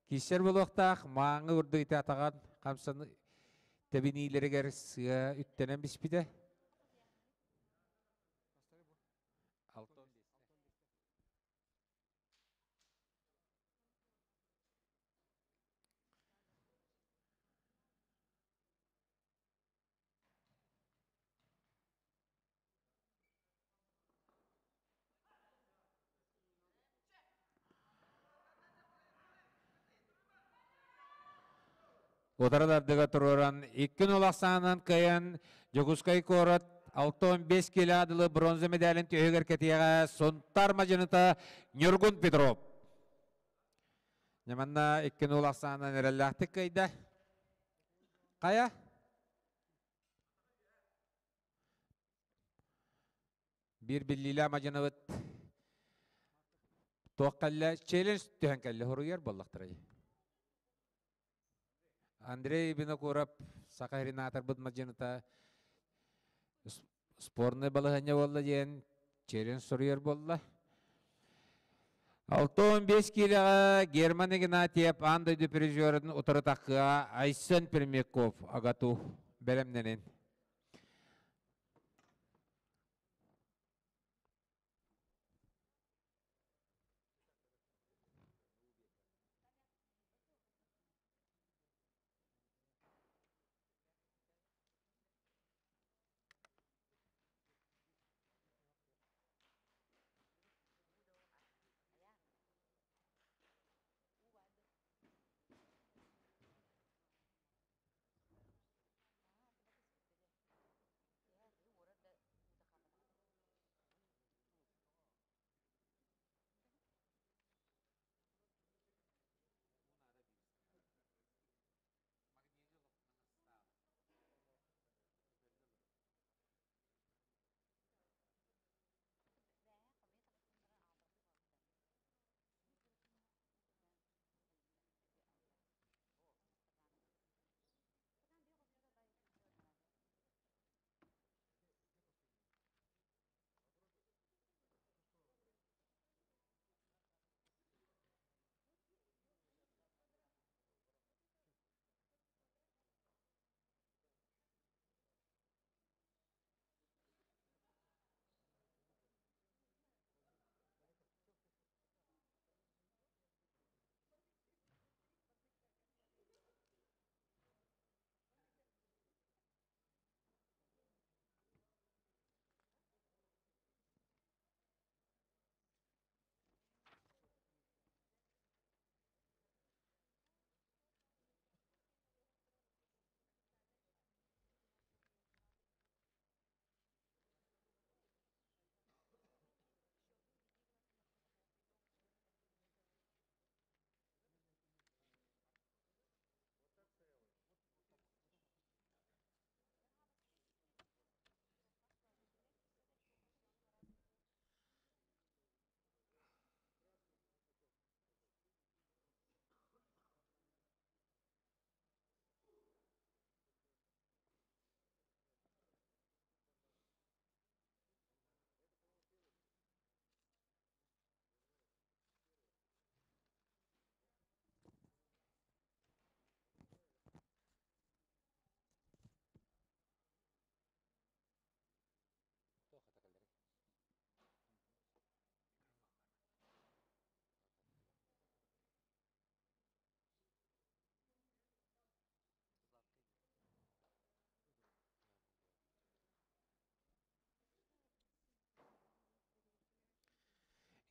киирсэр буолуохтаах, мааҥы урду ити атаҕын хамсан тэбиниилэригэр сыа үттэнэн биспитэ. Утары тардыга туруоран 2-0 ахсаанынан кыайан Дьокуускай куорат 65 кило дылы бронза медалин түһүгэр кэтиэҕэ Сунтар мадьыныта Ньургун Петров. Ньаманна 2-0 ахсаанынан эрэллээхтик кыайда. Хайа? Биир биллиилээх мадьыныбыт туох кэллэ? Челлендж түһэн кэллэ, хоруйар буоллахтарай. Андрей Винокуров саха сирин мадьыныта спорный балаһыанньа буолла диэн челлендж суруйар буолла. 65 киилэҕэ Герман Игнатьев аан дойду призерын утары таххыа Айсен Пермяков АГАТУ бэлэмнэнин.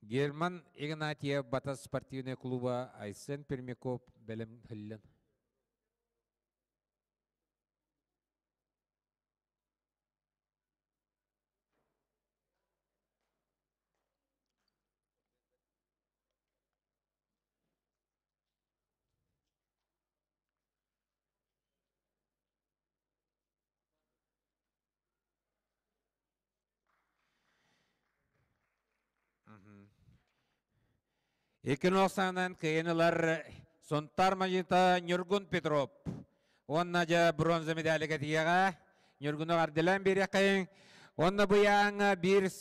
Герман Игнатьев Батас спортивный клуба Айсен Пермяков бэлэм хыллын. 2-0 кыайан ылар Сунтаар мадьыта Ньургун Петров. Уонна дьэ бронза медали кэтиэҕэ. Ньургуну эҕэрдэлээн биэриэххэйиҥ. Уонна быйааҥҥа биир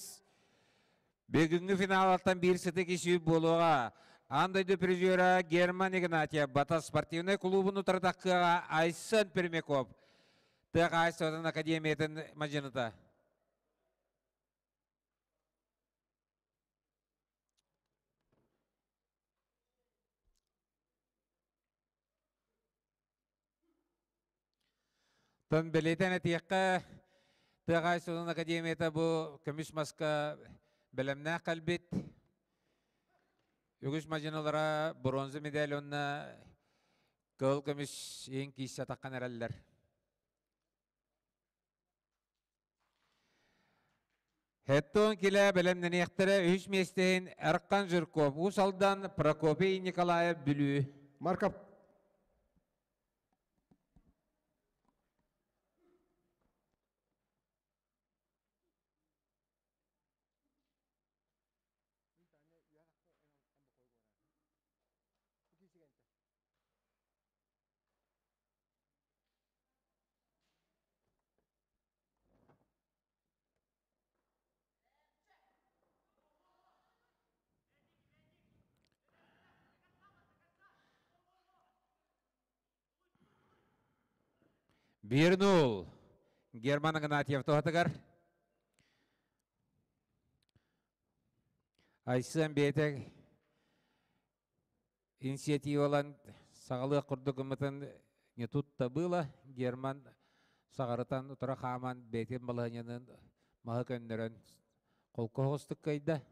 бүгүҥҥү финалаттан биир сытык исүү буолуоҕа. Аан дойду призера Герман Игнатьев Батас спортивнай клубун утарытаххыаҕа Айсен Пермяков. Тыа хаһаайыстыбатын академиятын мадьыныта. Тон бэлиэтэн этиэххэ, Тыа хаһаайыстыбатын академията бу көмүс маска бэлэмнээх кэлбит. Үгүс мадьыналара бронза медаль уонна кыһыл көмүс иһин киирсэ таххан эрэллэр. Хэттон килэ бэлэмнэниэхтэрэ үһүс миэстэһин Эрхан Жирков, Уус Алдан, Прокопий Николаев, Бүлүү. Марков. Бирнул Герман Игнатьев туһатыгар. Айсен бэйэтэ инициативалан саҕалыах курдук гыммытын не тут-то было. Герман саҕарытан утара хааман бэйэтин балаһыанньанын маһы көннөрөн холку соҕустук кыайда.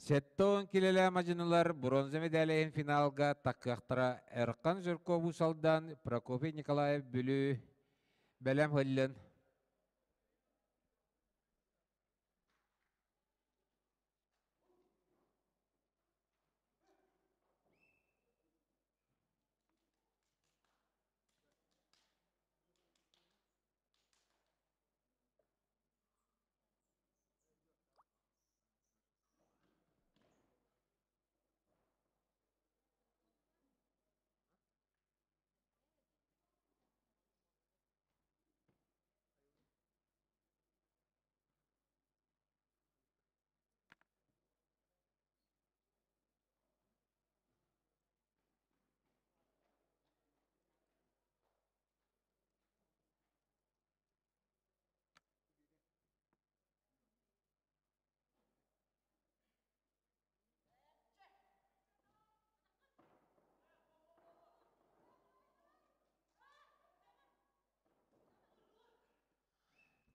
70 килэлээх мадьынылар бронза медалиһин финалга таккыахтара Эрхан Жирков Уус-Алдан, Прокопий Николаев Бүлүү бэлэм хыллын.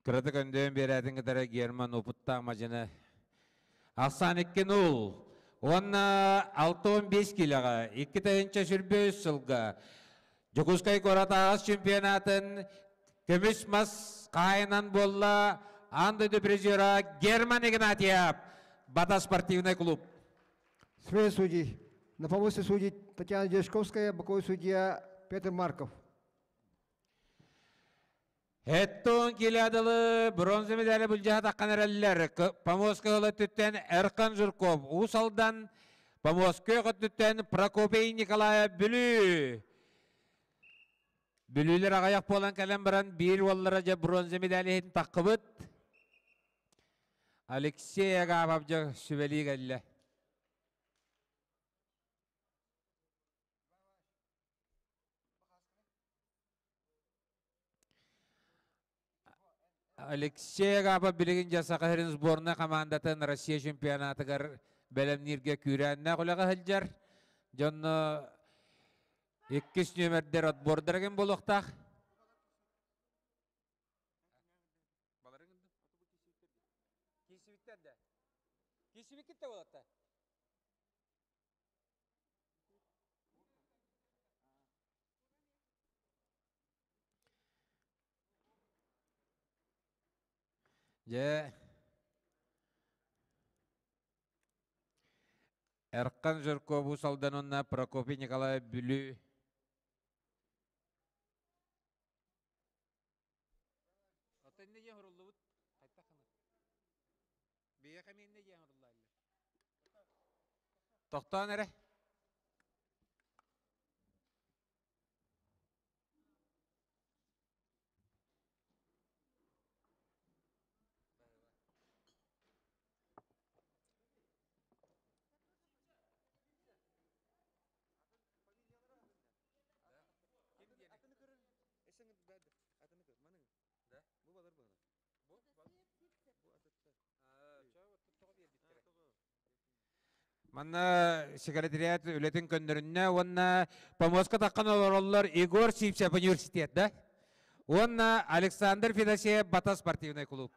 Кыратык өндөйөн биэрээтин кытары Герман опыттаах мадьыны Ахсан 2-0 уонна 6-15 килоҕа 2 сылга Дьокуускай куорат аҕыс чемпионатын көмүс мас хаайынан буолла аан дойду призера Герман Игнатьев, Бата спортивный клуб. Смена судей. На помосте судит Татьяна Дьячковская, боковой судья Петр Марков. Эттон килядылы бронза медали былдьаһа таххан эрэллэр. Помоска ыла өттүттэн Эрхан Жирков, Уус Алдан, Помоска өттүттэн Прокопий Николаев Бүлүү. Бүлүүлэр аҕыйах буолан кэлэн баран биир уоллара дьэ бронза медали иһин таххыбыт. Алексей Агапов дьэ сүбэлии кэллэ. Алексей Агапов билигин дьэ Саха сирин сборнай хамаандатын Россия чемпионатыгар бэлэмнииргэ күүрээннээх үлэҕэ сылдьар. Дьонно иккис нүөмэрдэр отбордара ким буолуохтаах? Киисибиттэр да. Киисибиккит да буолатта. Дьэ, Эрхан Жирков Уус Алдан уонна Прокопий Николаев Бүлүү. Оттон иннэ диэн суруллубут. Хайдах гына? Биһиэхэ эмиэ иннэ диэн суруллааллар. Тохтоон эрэ. Манна секретариат үлэтин көннөрүннэ уонна помостка таххан олороллор Егор Сивцев университет да уонна Александр Федосеев Бата спортивный клуб.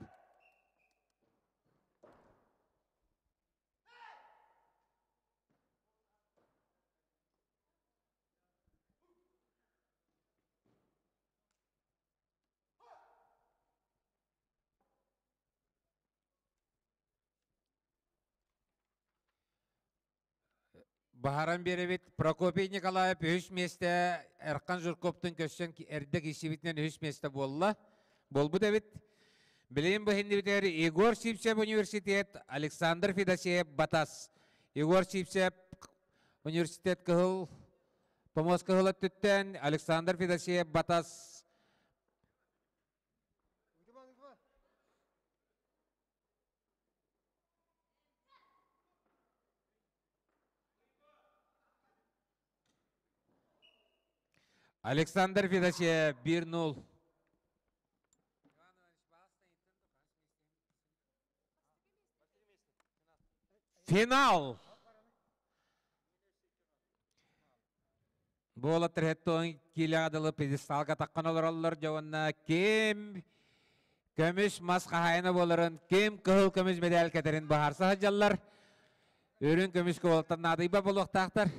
Баһаран биэрэбит Прокопий Николаев үһүс миэстэ Эрхан Жирковтун көссөн эрдэ киирсибитинэн үһүс миэстэ буолла. Буолбут эбит. Билигин быһынныбытыгар Егор Сивцев университет, Александр Федосеев Батас. Егор Сивцев университет кыһыл помост кыһыл өттүттэн Александр Федосеев Батас Александр Федосеев 1-0. Финал! Буола трэттон киилэҕэ дылы пьедесталга таххан олороллор дьэ уонна ким көмүс мас хаһаайына буоларын, ким кыһыл көмүс медаль кэтэрин быһаарса сылдьаллар. Үрүҥ көмүс куолаттан наадыйба буолуохтаахтар.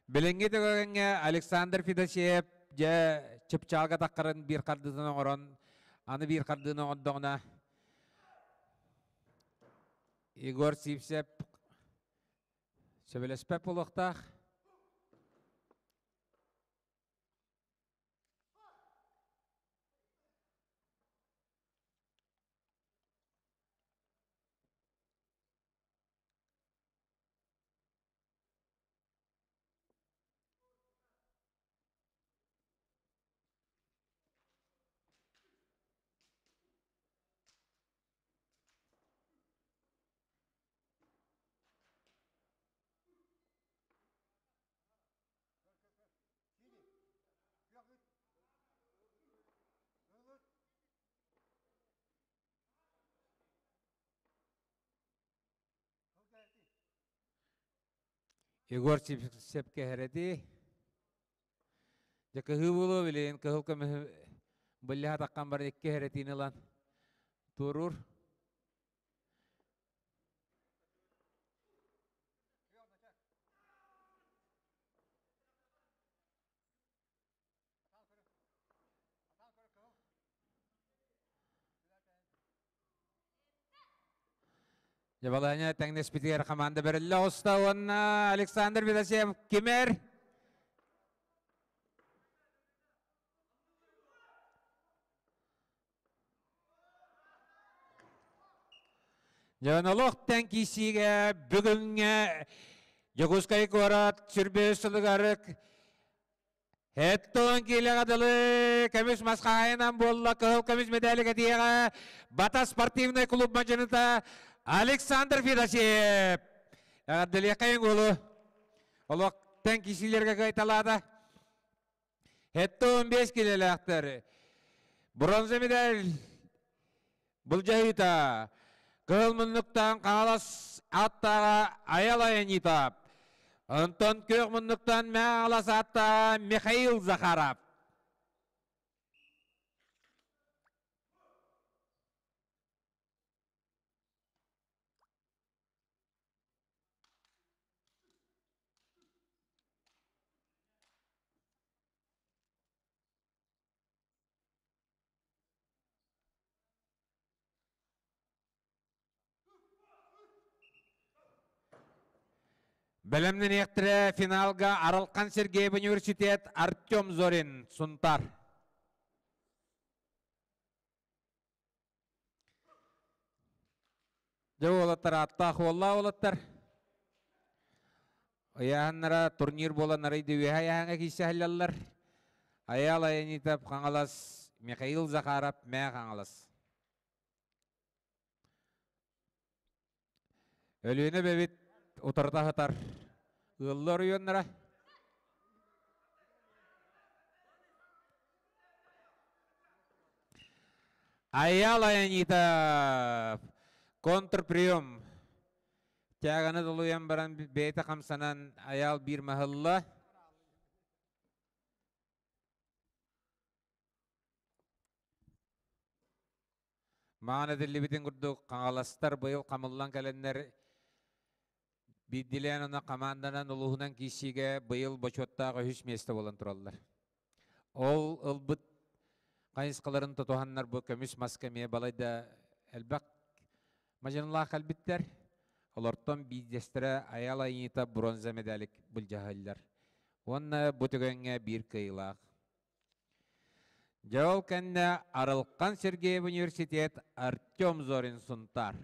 Билиҥҥи түгэҥҥэ Александр Федосеев дьэ чыпчаалга таххарын биир хардыытын оҥорон, аны биир хардыыны оҥордоҕуна Егор Сивцев сөбүлэспэт буолуохтаах. Егор Сивцев кэһэрэтии. Дьэ кыһыы буолуо билигин кыһыл көмүһү быллаһа таххан баран икки хэрэтиини ылан туоруур. Дьэ балаһыанньа тэҥнэспитигэр хамаанда бэриллэ оҕуста уонна Александр Федосеев кимэр? Дьон олох тэҥ киирсиигэ бүгүҥҥэ Дьокуускай куорат сүрбүс сылыгар Эттон киилэҕэ дылы көмүс мас хаһаайынан буолла кыһыл көмүс медали кэтиэҕэ Бата спортивный клуб мадьыныта Александр Федосеев. Эҕэрдэлиэххэйиҥ уолу. Олох тэҥ киирсиилэргэ кыайталаата. 75 килэлээхтэр. Бронза медаль былдьаһыыта. Кыһыл муннуктан Хаҥалас ааттааҕа Айал Аянитов. Онтон күөх муннуктан Мэҥэ ааттааҕа Михаил Захаров. Бэлэмнэниэхтэрэ финалга Аралхан Сергеев университет Артем Зорин Сунтар. Дьэ уолаттар ааттаах уоллаах уолаттар. Ыйааһыннара турнир буолан арыйды үөһэ ыйааһыҥҥа киирсэһэллэр. Айаал Аянитов Хаҥалас, Михаил Захаров Мээ Хаҥалас. Өлүөнэ эбэбит утарыта сытар ыаллар оройуоннара. Айаал Аянитов контрприем Тяганы долуйан баран бэйэтэ хамсанан Айаал биир маһылла. Маан этиллибитин курдук хаҥаластар быйыл хамыллан кэлэннэр биирдилээн уонна хамаанданан улууһунан киирсиигэ быйыл бочуоттаах үһүс миэстэ буолан тураллар. Ол ылбыт хайысхаларын тутуһаннар бу көмүс маска эмиэ балайда элбэх мадьынылаах кэлбиттэр. Олортон биирдэстэрэ Айал Айыыта бронза медалик былдьаһаллар. Уонна бу түгэҥҥэ биир кыайыылаах. Дьэ ол кэннэ Арылхан Сергеев университет Артем Зорин Сунтаар.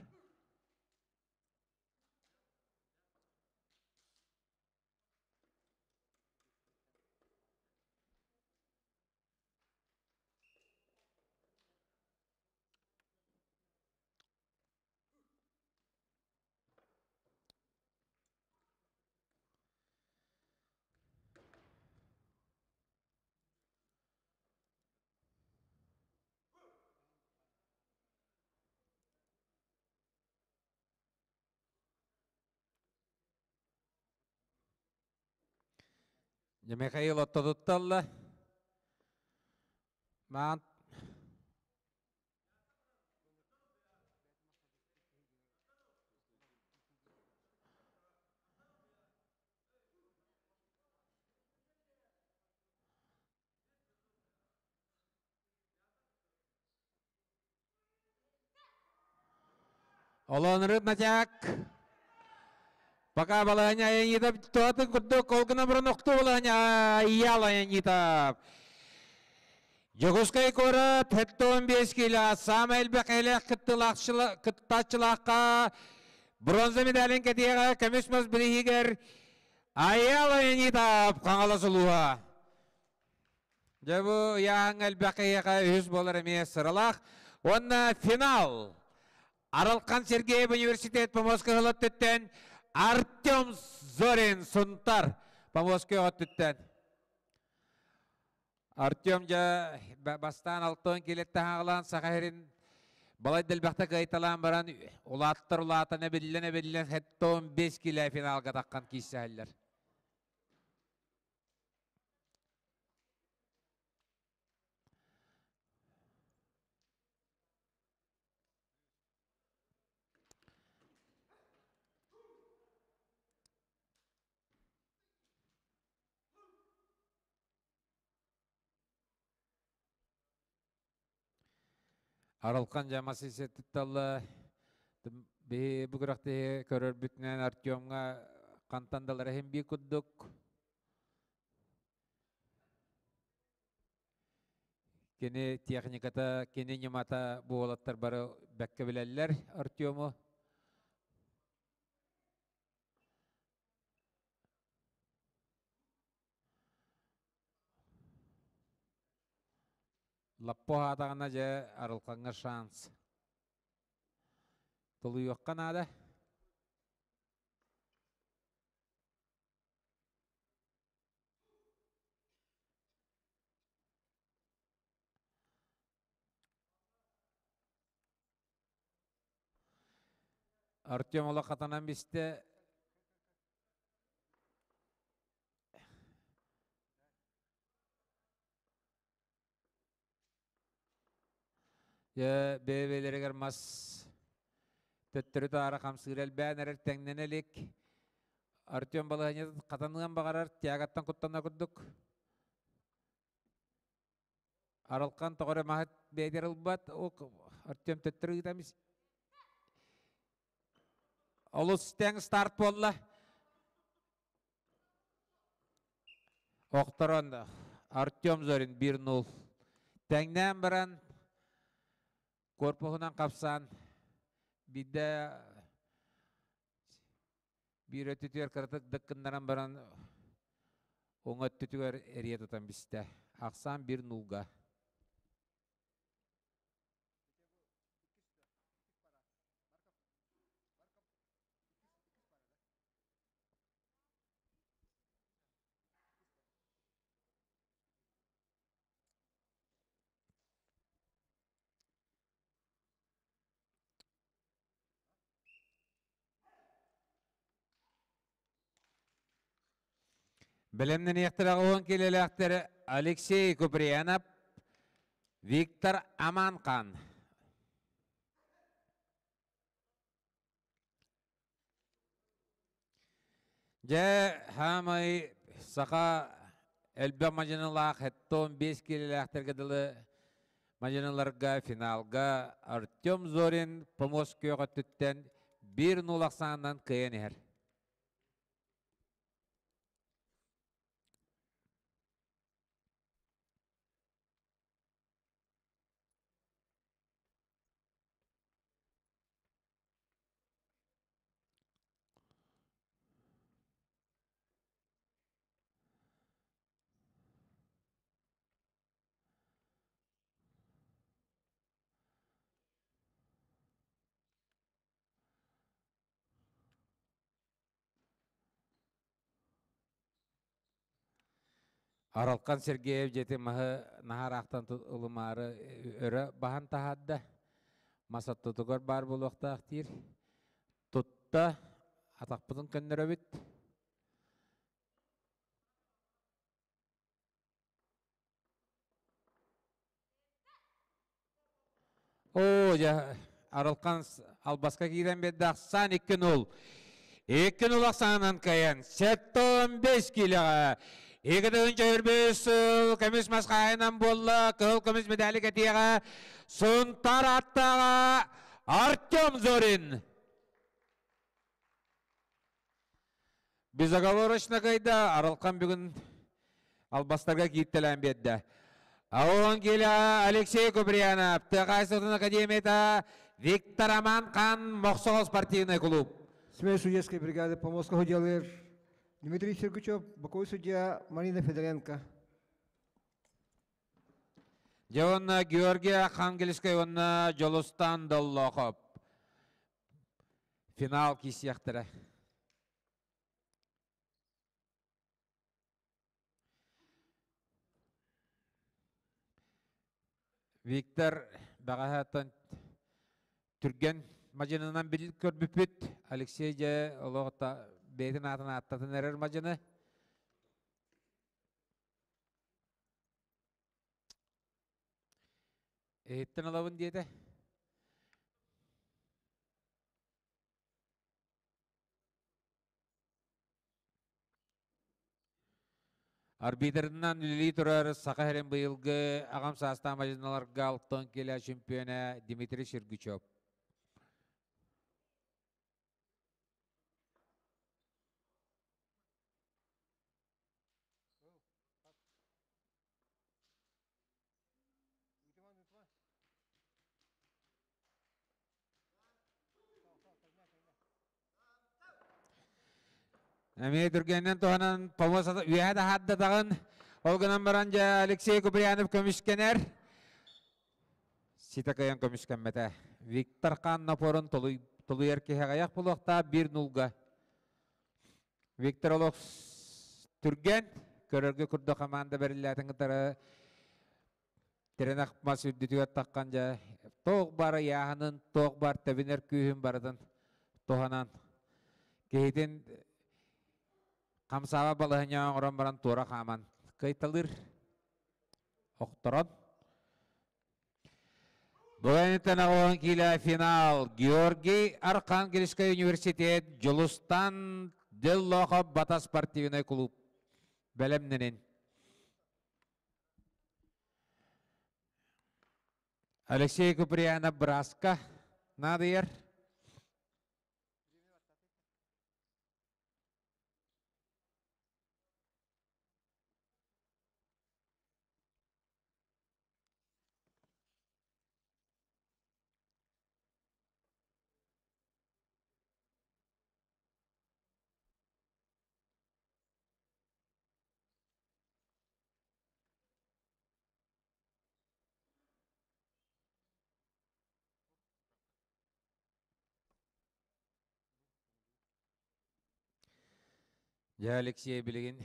Михаил оттотутталла. Маан Олонрыт натяк. Пока балаһыня Аянитов туатын курдук ол гына бұрын оқту балаһыня Иял Аянитов. Дьокуускай куорат 75 кило саамай элбэх элэх кыттааччылаахха бронза медалин кэтиэҕэ көмүс мас бириһигэр Айаал Аянитов Хаҥалас улууһа. Дьэ бу ыйааһыҥҥа элбэх киһиэхэ үһүс буолар эмиэ сыралаах. Уонна финал. Аралхан Сергеев университет Поморскай өттүттэн Артем Зорин Сунтар Поморскай өттүттэн. Артем дьэ бастаан алтан килеттэн хаалаан Саха сирин балай дэлбэхтэ кыайталаан баран улааттар улаатан эбиллэн эбиллэн 75 килэ финалга таххан киирсэһэллэр. Арылхан дьамасы сетталла биһи бу күрэхтэһи көрөрбүтүнэн Артемҥа хантан далар иһин бии курдук Кини техниката, кини ньымата бу уолаттар бары бэккэ билэллэр Артему. Лаппо аатаҕына дьэ Арылхаҥҥа шанс. Тулуйуохха наада. Артем олох хатанан бистэ. Дьэ, бэйэ-бэйэлэригэр мас төттөрү-таары хамсыыр элбээн эрэр тэҥнэнэ илик. Артем балаһыанньатын хатаныан баҕарар, тягаттан куттана курдук. Аралхан тоҕо эрэ маһы бэйэтигэр ылбат, Артем төттөрү ыытан Олус тэҥ старт буолла. Охторон Артем Зорин 1-0. Тэҥнээн баран корпуһунан хапсан биирдэ. Биир өттүтүгэр кыратык дыккыннаран баран уҥа өттүтүгэр эрийэ тутан бистэ. Ахсаан бир нулга. Бэлэмнэниэхтэрэ уон килэлээхтэр Алексей Куприянов, Виктор Аманхан. Дьэ, хаамай саха элбэх мадьынылаах хеттон 5 килэлээхтэргэ дылы мадьыныларга финалга Артем Зорин помост күөх өттүттэн 1-0 ахсаанынан кыайан иһэр. Аралхан Сергеев дьиэтин маһы наһаа ыраахтан ылымаары өрө баһан таһаарда. Мас аттытыгар баар буолуохтаах диир. Тутта атахпытын көннөрөбүт. Оо, дьэ, Арылхан албаска киирэн биэрдэ ахсаан 2-0. 2-0 ахсаанынан кыайан 75 киилэҕэ. 2 сыл көмүс мас хаайынан буолла, кыһыл көмүс медали кэтиэҕэ Сунтар аттааҕа Артем Зорин. Безоговорочно кыайда, Арылхан бүгүн албастарга кииртэлээн биэрдэ. Аон келе Алексей Куприянов, Тыа академията, Виктор Аманхан, Мохсоҕол спортивный клуб. Смесь судейской бригады по Москву делает Дмитрий Сергучев, боковой судья Марина Федоренко. Дьэ уонна Георгий Архангельскай уонна Дьолустан Доллоохоп финал киирсиэхтэрэ. Виктор бэҕэһээттэн түргэн мадьынынан көрбүппүт. Алексей дьэ олох бэйэтин аатын ааттатын эрэр мадьыны. Иһиттэн ылабын диэтэ. Арбитрынан үлэлии турар Саха сирин быйылгы аҕам саастаах мадьыналарга алтан килэ чемпиона Дмитрий Сергучев. Эмиэ түргэнинэн туһанан помос үөһэ таһаардатаҕын. Ол гынан баран дьэ Алексей Куприянов көмүскэнэр. Ситэ кыайан көмүскэммэтэ. Виктор Хан напорун толуйар киһи аҕыйах буолуохтаах биир нулга. Виктор олох түргэн, көрөргө курдук команда бэриллээтин кытары тирэнэх мас үрдүтүгэр таххан дьэ туох бар ыйааһынын, туох бар тэбинэр күүһүн барытын туһанан киһитин хамсааба балаһынньаҕа оҥорон баран туора хааман кыайталыыр охторон Бүгүн оҕон киилэ финал Георгий Архангельскай университет Дьулустан Деллохов Бата спортивный клуб бэлэмнэнин. Алексей Куприянов Браска наадыйар. Дьэ, Алексей билигин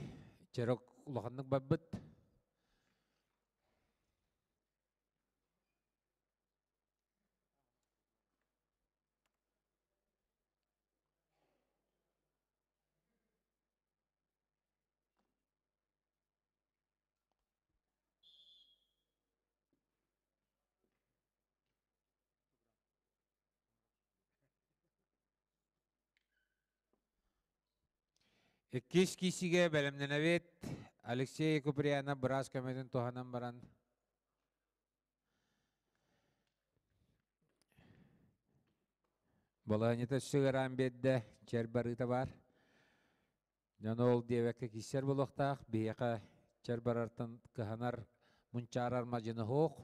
чөрөк улаханнык барбыт. Иккис киисигэ бэлэмнэнэбит. Алексей Куприянов быраас көмөтүн туһанан баран Балаһыанньата өссө ыараан биэрдэ, чэр барыыта баар. Дьон ол диэбэккэ киирсэр буолуохтаах, биһиэхэ чэр барартан кыһанар, мунчаарар мадьыны суох.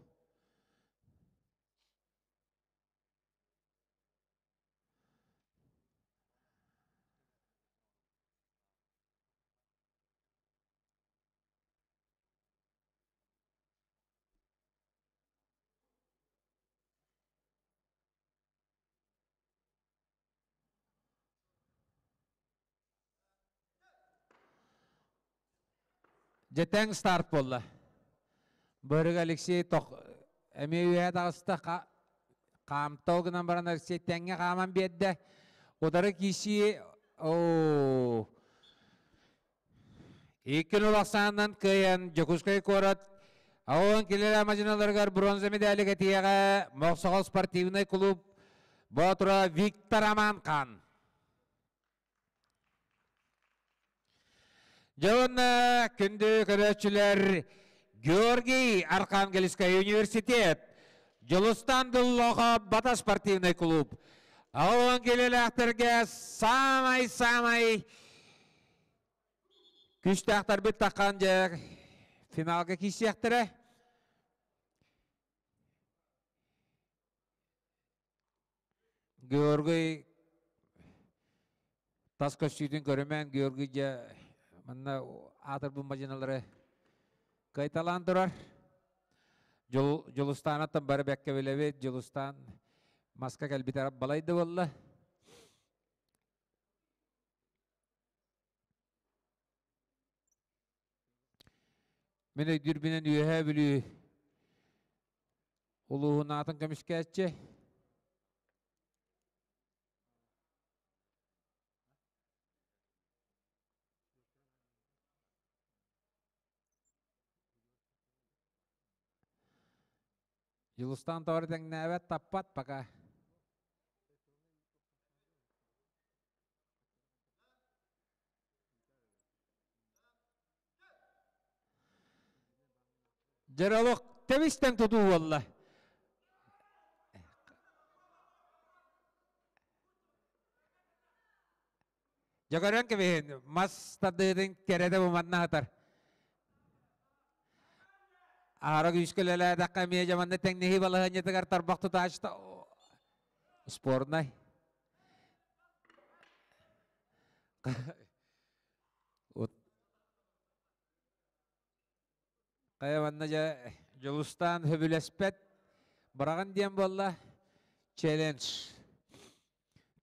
Дьэ тэҥ старт буолла. Бырык Алексей тох эмиэ үөһэ таҕыста хаамта ол гынан баран Алексей тэҥҥэ хааман биэрдэ. Утары киирсии оо Икки нөл ахсаанынан кыайан Дьокуускай куорат АОН килэлэ мадьыналарыгар бронза медали кэтиэҕэ Мохсоҕол спортивнай клуб боотура Виктор Аманхан. Дьэ уонна күндү көрөөччүлэр Георгий Архангельскай университет, Дьулустан Дуллохов Бата спортивнай клуб. АОН килэлээхтэргэ самай-самай Күүстээхтэрбит таххан дьэ финалга киирсиэхтэрэ. Георгий тас көстүүтүн көрүмэн Георгий дьэ манна аатырбыт мадьыналары кыайталаан турар. Дьулустаанаттан бары бэккэ билэбит. Дьулустаан маска кэлбитэ балай да буолла. Мин өйдүүрбүнэн Үөһээ Бүлүү улууһун аатын көмүскээччи. Дьулустаан тоҕо тэҥнээбэт, таппат пока. Дьэролох тэбистэн тутуу буолла. Дьөгөрөн кэбиһин мас тардыытын кэрэтэ бу манна сытар. Аара күүскэ үлэлээтэххэ эмиэ дьэ манна тэҥнэһии балаһыанньатыгар тарбах тутааччыта спорнай. Хайа манна дьэ Дьулустаан сөбүлэспэт быраҕын диэн буолла челлендж.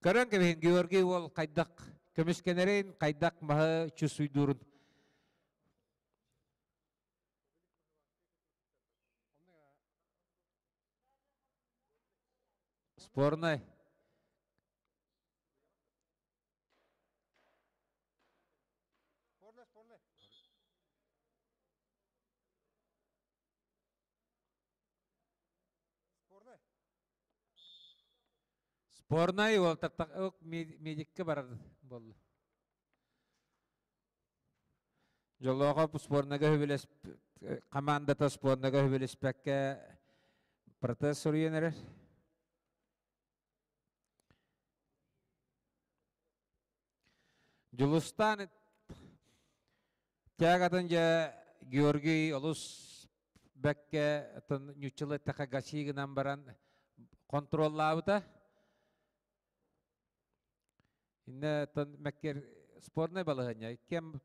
Көрөн кэбиһин Георгий уол хайдах көмүскэнэрин, хайдах маһы чувствуйдуурун. Спорный. Спорный, спорный. Спорный. Спорнай уол медикке барар буолла. Дьоллоохо спорнага хөбүлэс командата спорнага хөбүлэспэккэ протест суруйан эрэр. Дьулустаан тягатын дьэ Георгий олус бэккэ ньуччалы эттэхэ гаси гынан баран контроллаабыта. Инне тон мэккер спорнай балаһыанньа. Кем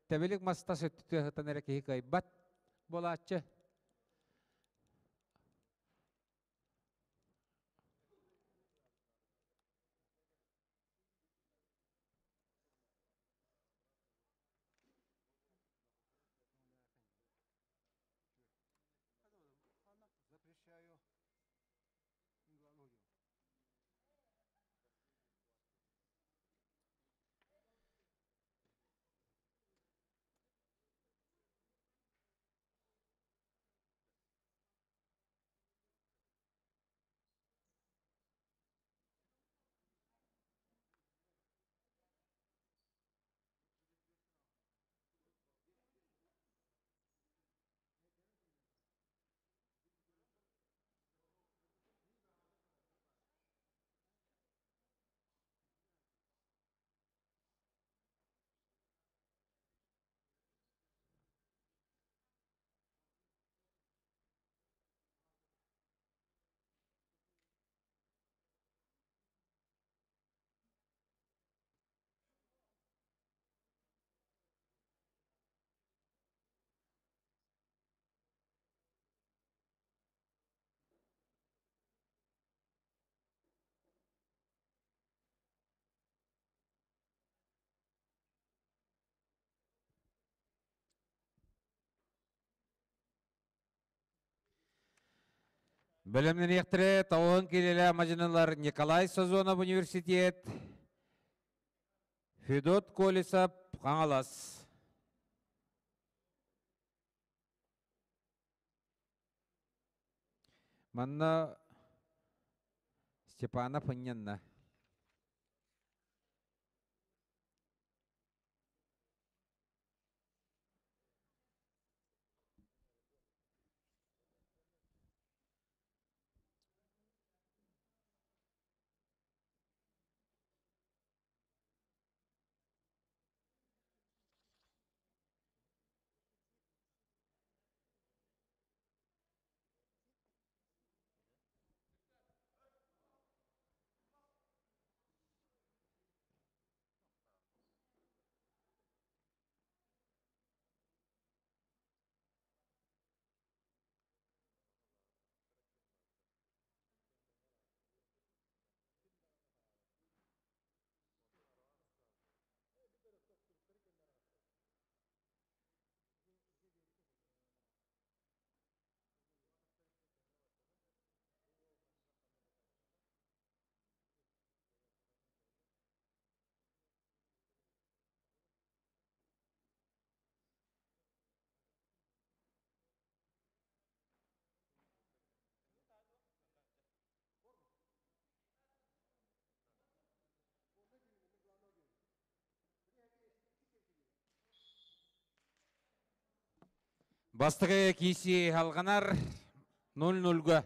тэбилик маста сөттүтү эрэ киһи кыайбат буолааччы. Бэлэмнэниэхтэрэ тоҕуһун киилэлээх мадьынылар Николай Сазонов университет, Федот Колесов Хаҥалас. Манна Степанов ынньанна. Бастакы киисии алҕанар 0-0-га.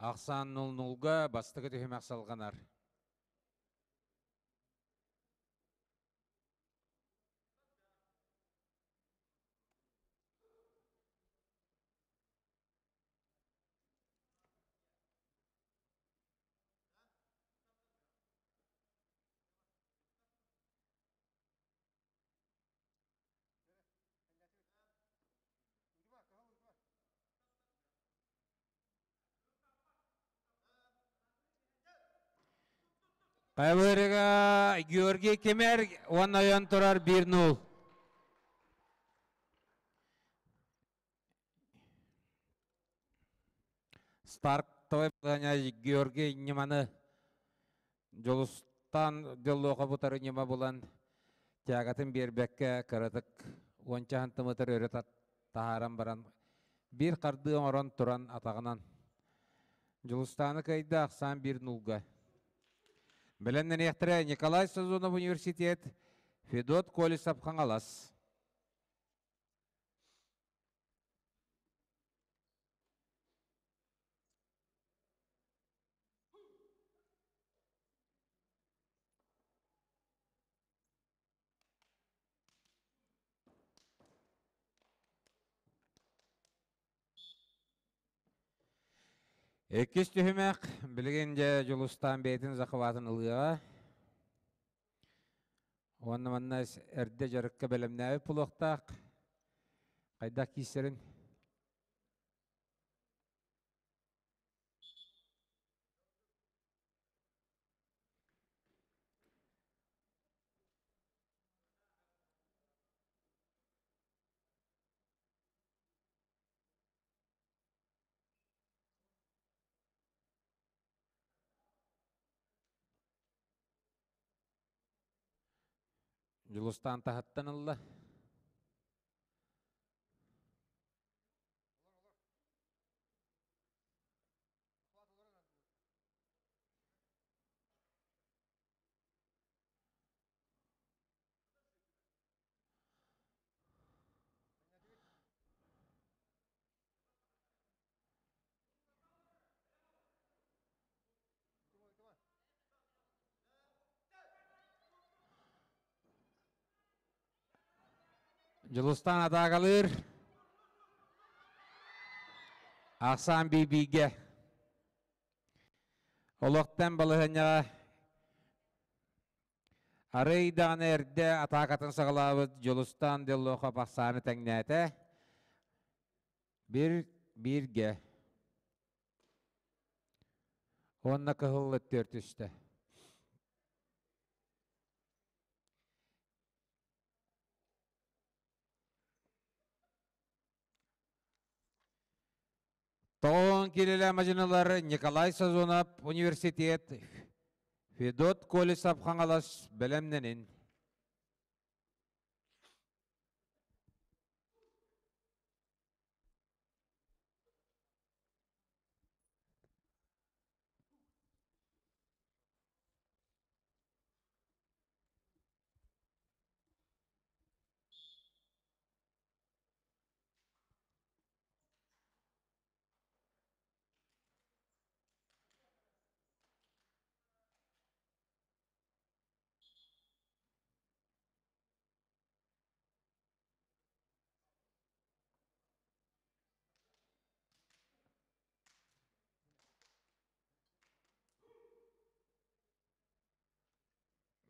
Ахсаан 0-0-га бастакы түһүмэх салҕанар. Хайбырыга Георгий Кемер уонна ойон турар 1-0. Стартовый Георгий ньыманы Дьулустаан дьоллуоха бутары ньыма булан тягатын биэрбэккэ кыратык уонча сантиметр өрө таһааран баран биир хардыы оҥорон туран атаҕынан Дьулустааны кыайда ахсаан биир нулга. Бэлэмнэниэхтэрэ Николай Сазонов университет, Федот Колесов Хаҥалас. Иккис түһүмэх билигин дьэ Дьулустаан бэйэтин захватын ылыаҕа. Уонна манна эрдэ дьарыкка бэлэмнээбит буолуохтаах. Хайдах киирсэрин Дьулустаан таһыттан ылла. Дьулустаан атаагалыыр. Ахсаан биир-бииргэ. Олохтон балаһыанньаҕа арый даҕаны эрдэ атаакатын саҕалаабыт Дьулустаан Деллохов ахсааны тэҥнээтэ. Бір бииргэ. Уонна кыһыл өттүөр түстэ. Тоҕон киирэлэ мадьынылар Николай Сазонов университет Федот Колесов Хаҥалас бэлэмнэнин.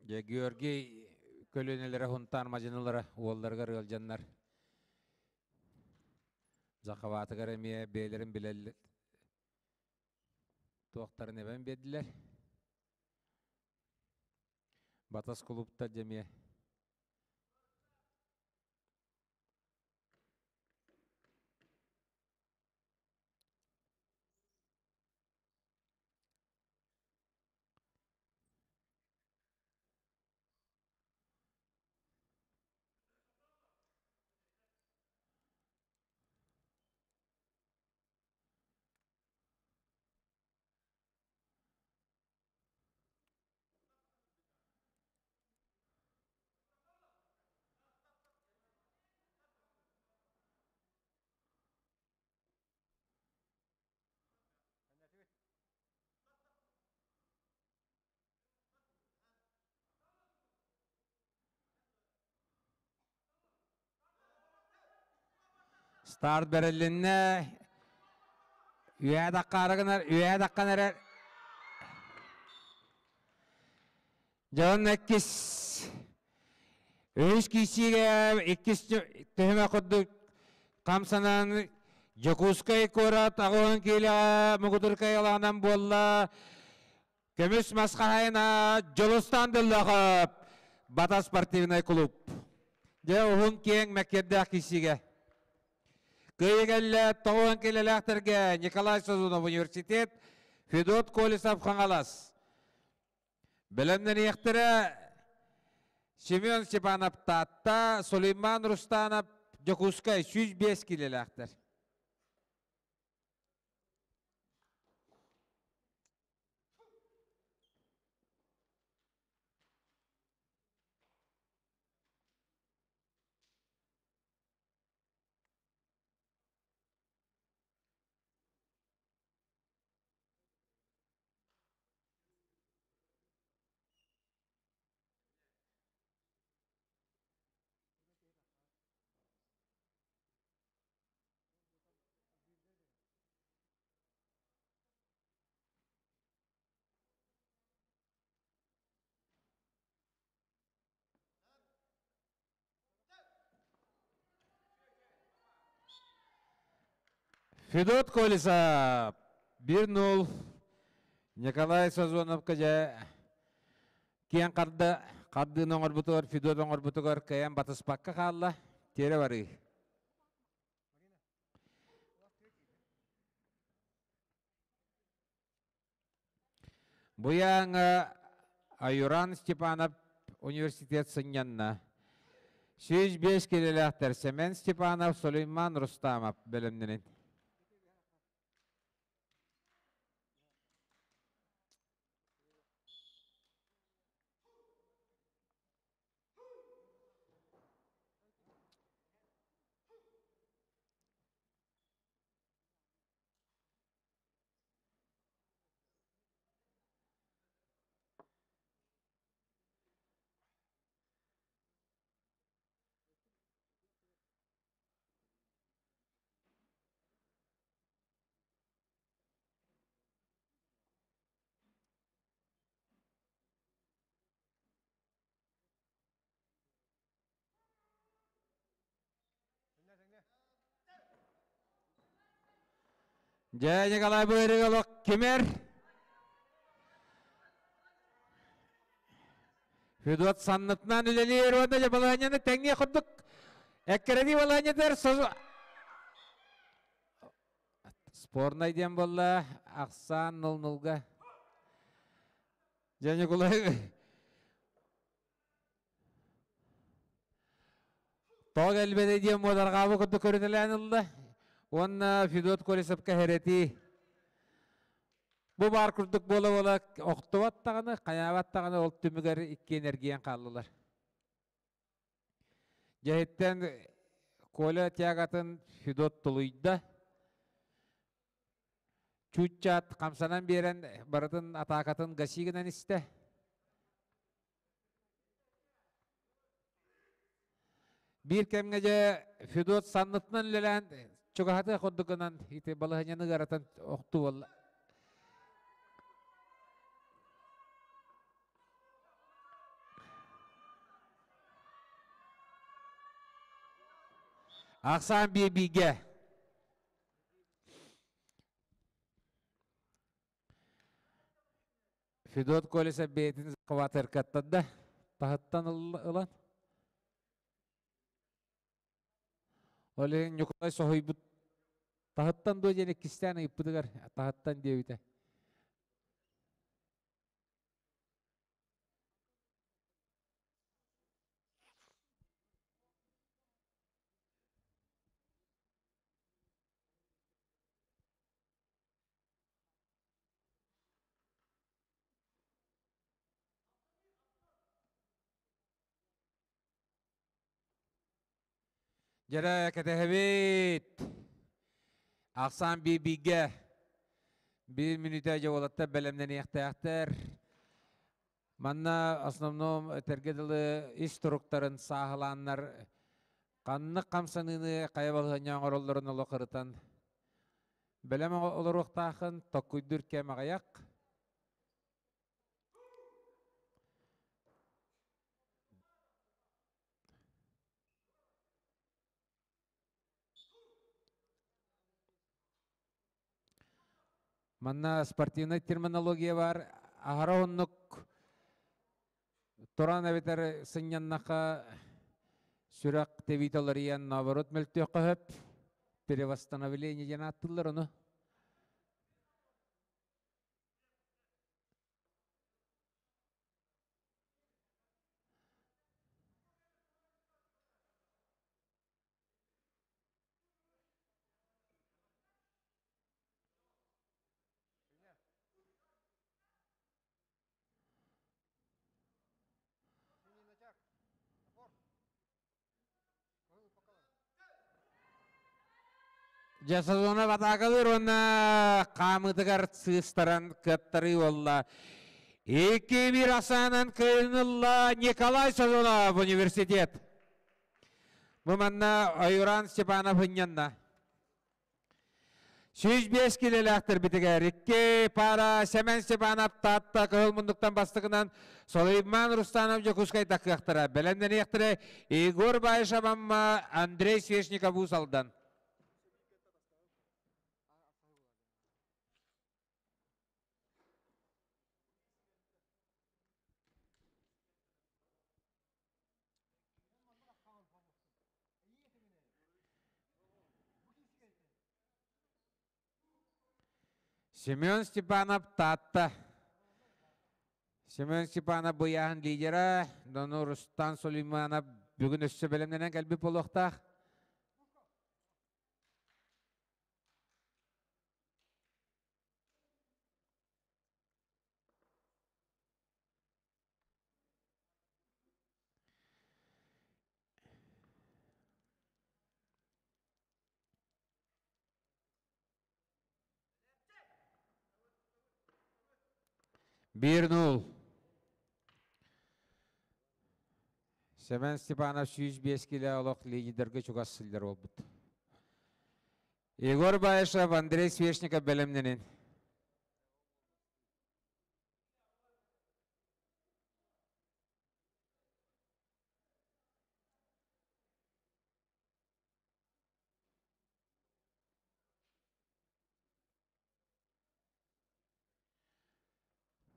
Дьэ, Георгий көлүөнэлэрэ Һунтаар мадьынылара уолларыгар ыалдьаннар Захаватыгар эмиэ бэйэлэрин билэллэр туохтарын эбэн биэрдилэр. Батас кулууптар дьэ эмиэ Старт бэрилиннэ. Үөһэ даккаары гынар, үөһэ даккан эрэр. Дьон иккис үһүс киирсиигэ иккис түһүмэх курдук хамсанан Дьокуускай куорат аҕыһын киилэҕэ муҥутур кыайыылааҕынан буолла. Көмүс мас хаһайына Дьулустаан Дыллахов Бата спортивнай клуб. Дьэ уһун киэҥ мэккиэрдээх киирсиигэ. Кыайыы кэллэ тоҕуһун киилэлээхтэргэ Николай Созонов университет, Федот Колесов Хаҥалас. Бэлэмнэниэхтэрэ Семен Степанов Таатта, Сулейман Рустанов Дьокуускай 105 киилэлээхтэр. Федот Колесов 1-0 Николай Сазоновка дьэ киэн харда хардыыны оҥорбутугар Федот оҥорбутугар кыайан батыспакка хаалла тиэрэ барыы. Буяҥа Аюран Степанов университет сынньанна. 105 килэлээхтэр Сэмэн Степанов, Сулейман Рустамов бэлэмнэнин. Дьэ, Николай Быырыга олох кимэр? Федот саннытынан үлэлиир уонна дьэ балаһыанньаны тэҥниэ курдук эккирэтии балаһыанньатыгар спорнай диэн буолла ахсаан нул-нулга. Дьэ, Ньукулай Тоҕо кэлбэтэ диэн муодарҕаабы курдук көрүтэлээн ылла. Уонна Федот Колесовка хэрэтии. Бу баар курдук буола-буола охтубат даҕаны, хайаабат даҕаны ол түмүгэр иккиэн эргийэн хааллылар. Дьэһиттэн Коля тягатын Федот тулуйда. Чууччаат хамсанан биэрэн барытын атаакатын гаси гынан истэ. Биир кэмҥэ дьэ Федот саннытынан үлэлээн чугаһатыах курдук гынан ити балаһыанньаны ыаратан охтуу буолла. Ахсаан биэ-биигэ. Федот Колесов бэйэтин захватыркаттан таһыттан ылан. Ол иһин Ньукулай соһуйбут таһыттан дуо диэн иккистээн ыйыппытыгар таһыттан диэбитэ. Дьэрэ кэтэһэбит. Ахсаан биир-бииргэ биир мүнүүтэ дьэ бэлэмнэниэхтээхтэр. Манна основном этэргэ дылы ис туруктарын сааһылааннар ханнык хамсаныыны хайа балаһыанньа оҥороллорун олох ырытан бэлэм олоруохтаахын токкуйдуур кэм аҕыйах. Манна спортивнай терминология бар. Аһара оннук туран эбэтэр сынньаннаха сүрэх тэбиитэ уларыйан наоборот мөлтүөххэ сөп. Перевосстановление диэн ааттыыллар ону. Дьэ Сазонов атаакалыыр уонна хаамыытыгар сыыстаран кыаттарыы буолла. 2-1 асаанан кыайынылла Николай Сазонов университет. Бу манна Айуран Степанов ынньанна. 105 килэлээхтэрбитигэр икки пара Сэмэн Степанов Таатта кыһыл муннуктан бастакынан Сулейман Рустанов Дьокуускай такыахтара. Бэлэмнэниэхтэрэ Егор Баишев Амма, Андрей Свешников Уус Алдан. Семен Степанов Таатта. Семен Степанов быйааһын лидера, Дону Рустан Сулейманов бүгүн өссө бэлэмнэнэн кэлбит буолуохтаах. Биир нул. Семен Степанов 105 килэ олох лидергэ чугас сылдьар буолбут. Егор Баишев, Андрей Свешников бэлэмнэнин.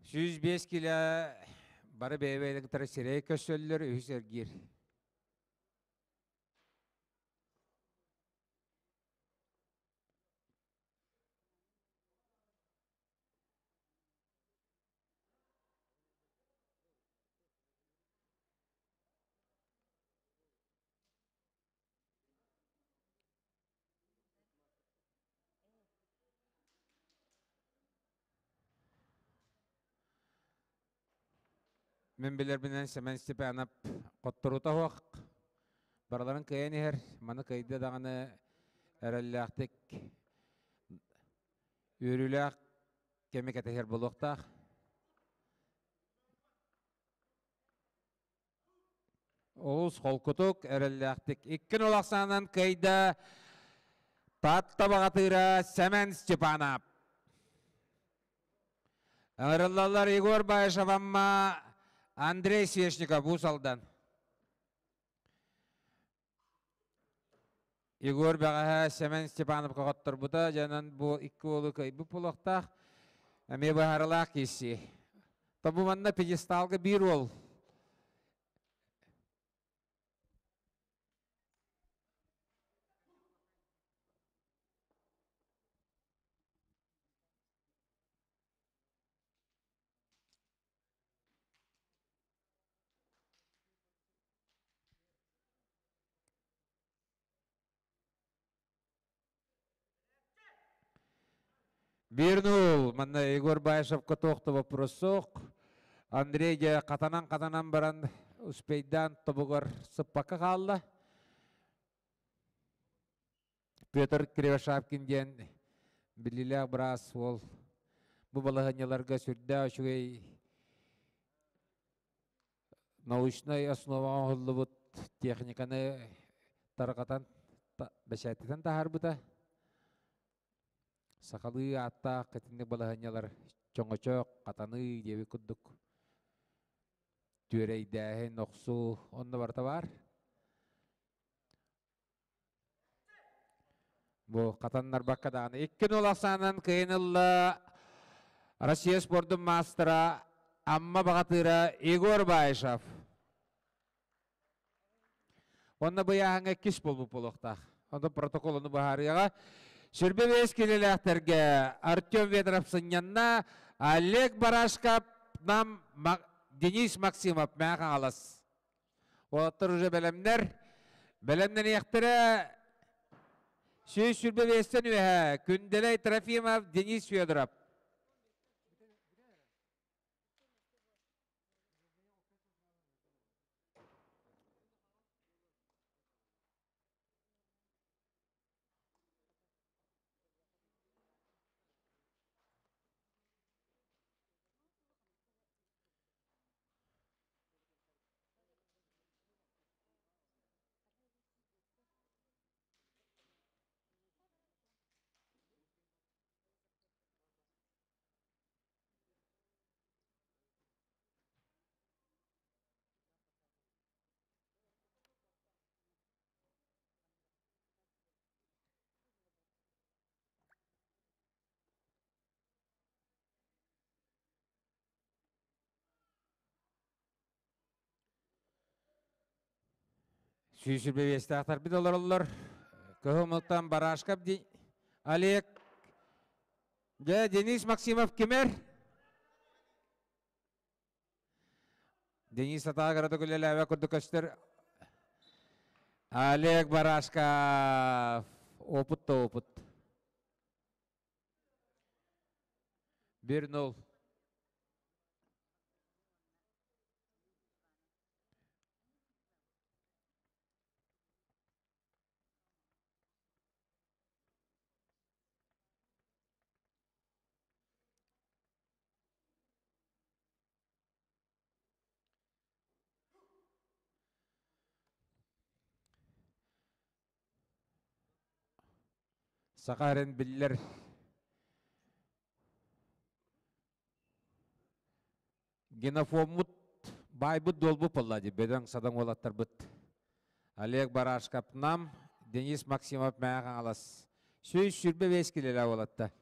105 килэ бары бэйэ-бэйэлэрин кытары сирэй көссөллөр, үһүс эргиир. Мин билэрбинэн Сэмэн Степанов хотторуута суох барыларын кыайан иһэр. Маны кыайда даҕаны эрэллээхтик үөрүүлээх кэми кэтэһэр буолуохтаах. Олус холкутук, эрэллээхтик иккин улахсаанан кыайда Таатта баҕатыыра Сэмэн Степанов. Ыҥырыллаллар Егор Баишев Амма, Андрей Свешников Уус Алдан. Егор бэҕэһээ Сэмэн Степановка хотторбута, дьонон бу икки уолу кыайбыт буолуохтаах. Эмиэ быһаарылаах киирсии. Тобу манна пьедесталга биир уол Биир манна Егор Баишевка туох да вопрос суох. Андрей дьэ хатанан-хатанан баран успейдаан тобугар сыппакка хаалла. Петр Кривошапкин диэн биллиилээх быраас уол бу балаһыанньаларга сүрдээх үчүгэй научнай основаҕа оҥоһуллубут техниканы тарҕатан бэчээттэтэн таһаарбыта. Сахалыы ааттаах итинник балаһыанньалар чоҥочоох, хатаныы диэбит курдук түөрэйдээһин, охсуу онно барыта баар. Бу хатаннарбакка даҕаны 2-0 ахсаанынан кыайан ылла Россия спордун маастара Амма баҕатыыра Егор Баишев. Онно быйааһыҥҥа иккис буолбут буолуохтаах. Онон протоколуну быһаарыаҕа. Сүрбэ бэс килэлээхтэргэ Артем Ветров сынньанна, Олег Барашков, Нам Денис Максимов Мэҥэ Хаҥалас. Уолаттар уже бэлэмнэр. Бэлэмнэниэхтэрэ 125-тэн үөһэ Күндэлэй Трофимов, Денис Федоров. Сүүсүрбэбиэстээхтэрбит олороллор. Кыһыл Барашков Олег. Дьэ, Денис Максимов кимэр? Денис Атаагара үлэлээбэ курдук көстөр. Олег Барашков. Опыт да опыт. 1-0. Саха эрэн биллэр генофоммут баайбыт дуолбут буолла дии бөдөҥ-садаҥ уолаттарбыт Олег Барашков Нам, Денис Максимов Мэҥэ Хаҥалас 125 килэлээх уолатта.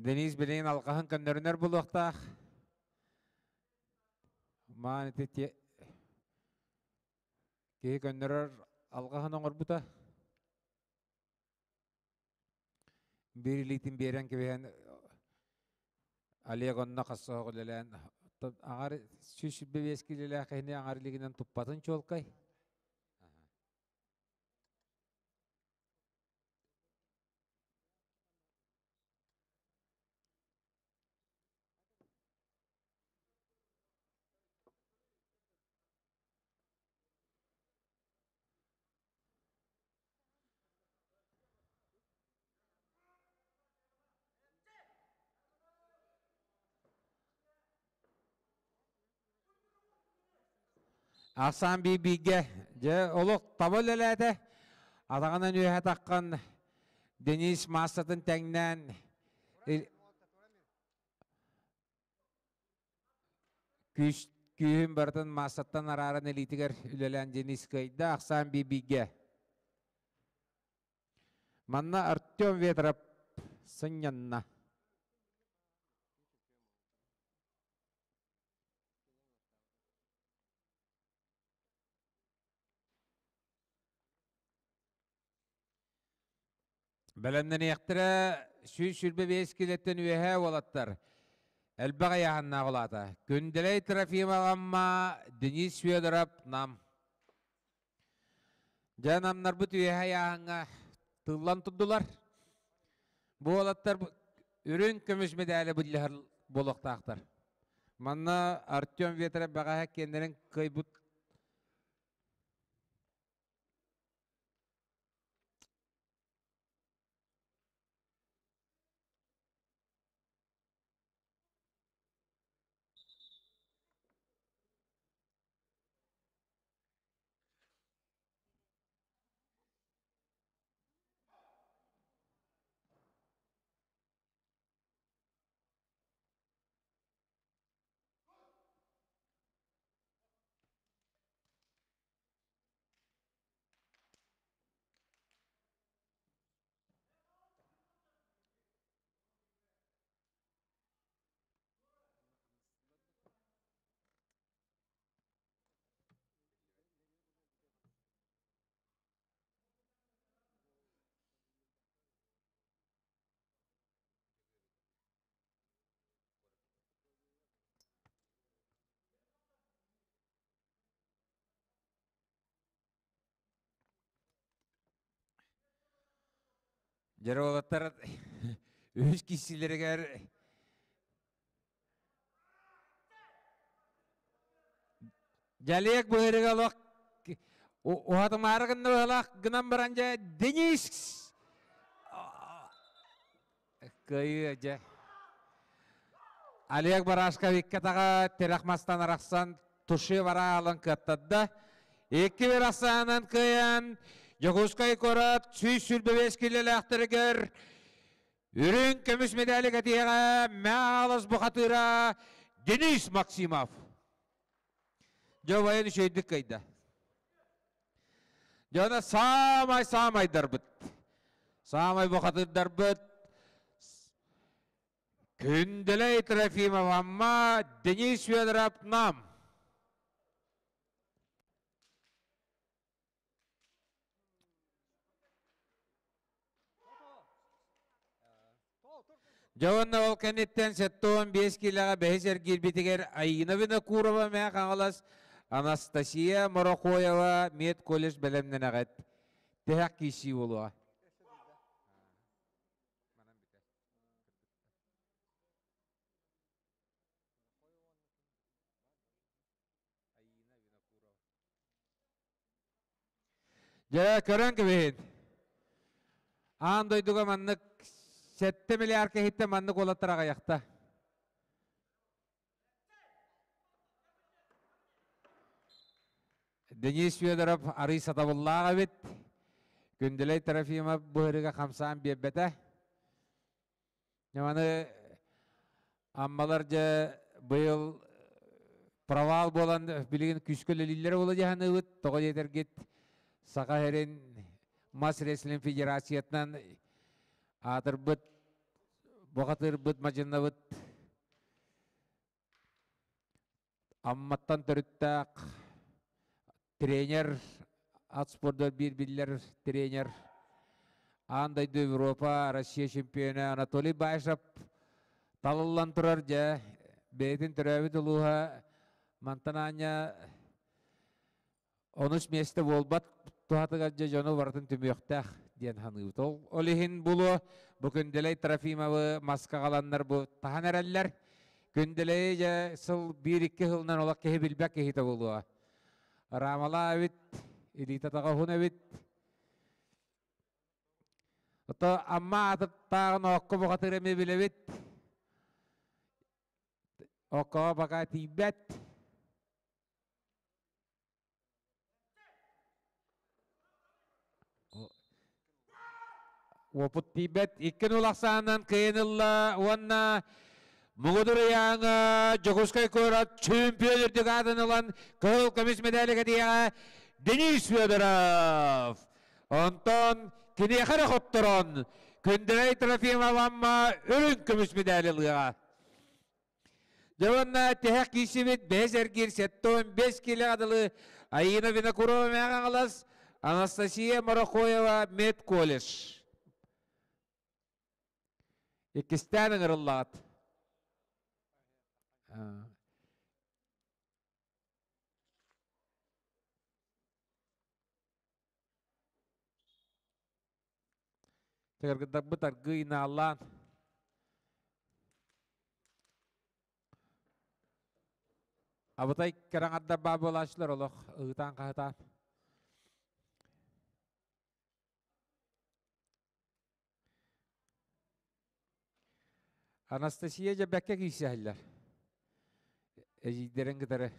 Денис билигин алҕаһын көннөрүнэр буолуохтаах. Маан ити киһи көннөрөр алҕаһын оҥорбута. Биир илиитин биэрэн кэбиһэн Олег онно хас соһук үлэлээн аҥар 125 киилэлээх киһини аҥар илигинэн туппатын чуолкай. Ахсаан биир-бииргэ дьэ олох таба үлэлээтэ. Атаҕынан үөһэ таххан Денис маассатын тэҥнээн күүс күүһүн барытын маассаттан арааран илиитигэр үлэлээн Денис кыайда. Ахсаан биир-бииргэ. Манна Артем Ветров сынньанна. Бэлэмнэниэхтэрэ 125 килэттэн үөһээ уолаттар. Элбэх ыйааһыннаах улаата. Күндэлэй Трофимов Амма, Денис Федоров Нам. Дьэ намнарбыт үөһээ ыйааһыҥҥа тыллан турдулар. Бу уолаттар үрүҥ көмүс мэдээли былдьаһар буолуохтаахтар. Манна Артем Ветров бэҕэһээ киэннэрин кыайбыт Дьэ уолаттар үһүс киирсиилэригэр Дьэлиэк быһырыга олох уһатымаары гынна быһалаах гынан баран дьэ Денис кыайыы дьэ Олег Барашков икки атаҕа тирэх мастан арахсан туши бара аалан кыаттарда. Икки бір ахсаанан кыайан Дьокуускай куорат 125 килэлээхтэригэр Үрүҥ көмүс медали кэтиэҕэ Мэалас бухатыыра Денис Максимов. Дьэ убайын үчүгэйдик кыайда. Дьоно саамай саамайдарбыт. Саамай бухатыырдарбыт Күндэлэй Трофимов Амма, Денис Федоров Нам. Дьэ уонна ол кэнниттэн 75 киилэҕэ бэһис эргиирбитигэр Айина Винокурова Мэҥэ Хаҥалас, Анастасия Морохоева медколледж бэлэмнэнэҕит. Тэһэх киирсии буолуоҕа. Дьэ, көрөн кэбиһин. Аан дойдуга маннык 7 миллиард киһиттэн маннык уолаттар аҕыйахта. Денис Федоров арый сатабыллаах эбит. Күндүлэй Трофимов быһырыга хамсаан биэрбэтэ. Маны Аммалар дьэ быйыл провал буолан билигин күүскэ үлэлииллэрэ буола дьаһаныыбыт. Тоҕо диэтэргит Саха сирин мас рестлинг федерациятынан аатырбыт. Бухатыырбыт мадьынабыт Амматтан төрүттээх тренер, ат спордугар биир биллэр тренер, аан дойду Европа, Россия чемпиона Анатолий Баишев талыллан турар дьэ бэйэтин төрөөбүт улууһа мантан аанньа онус миэстэ буолбат туһатыгар дьэ дьону барытын түмүөхтээх диэн саныыбыт. Ол, ол иһин булуо бу Күндэлэй Трофимовы маска аҕаланнар бу таһан эрэллэр. Күндэлэйи дьэ сыл биир-икки сылынан олох киһи билбэт киһитэ буолуо. Рамалаа эбит, илиитэ атаҕа уһун эбит. Ото Амма аатыттааҕын оокко бухатыыр эмиэ билэбит. Окко бака тиийбэт. Уопут тиийбэт. Икки нул ахсаанынан кыайан ылла уонна Муҥутуур ыйааҥа Дьокуускай куорат чемпион үрдүк аатын ылан кыһыл көмүс медали кэтиэҕэ Денис Федоров. Онтон киниэхэ эрэ хотторон Күндүрэй Трофимов Амма үрүҥ көмүс медали ылыаҕа. Дьэ уонна тиһэх киирсибит бэһис эргиир 75 килоҕа дылы Аина Винокурова Мэҥэ Анастасия Морохоева медколледж. Иккистээн ыҥырыллаҕыт. Кыргыттарбыт аргыый нааллаан Абытай кэрэҥэрдэр баа буолааччылар олох ыһытаан-хаһытаан. Анастасия дьэ бэккэ киирсэһэллэр. Эдьиийдэрин кытары.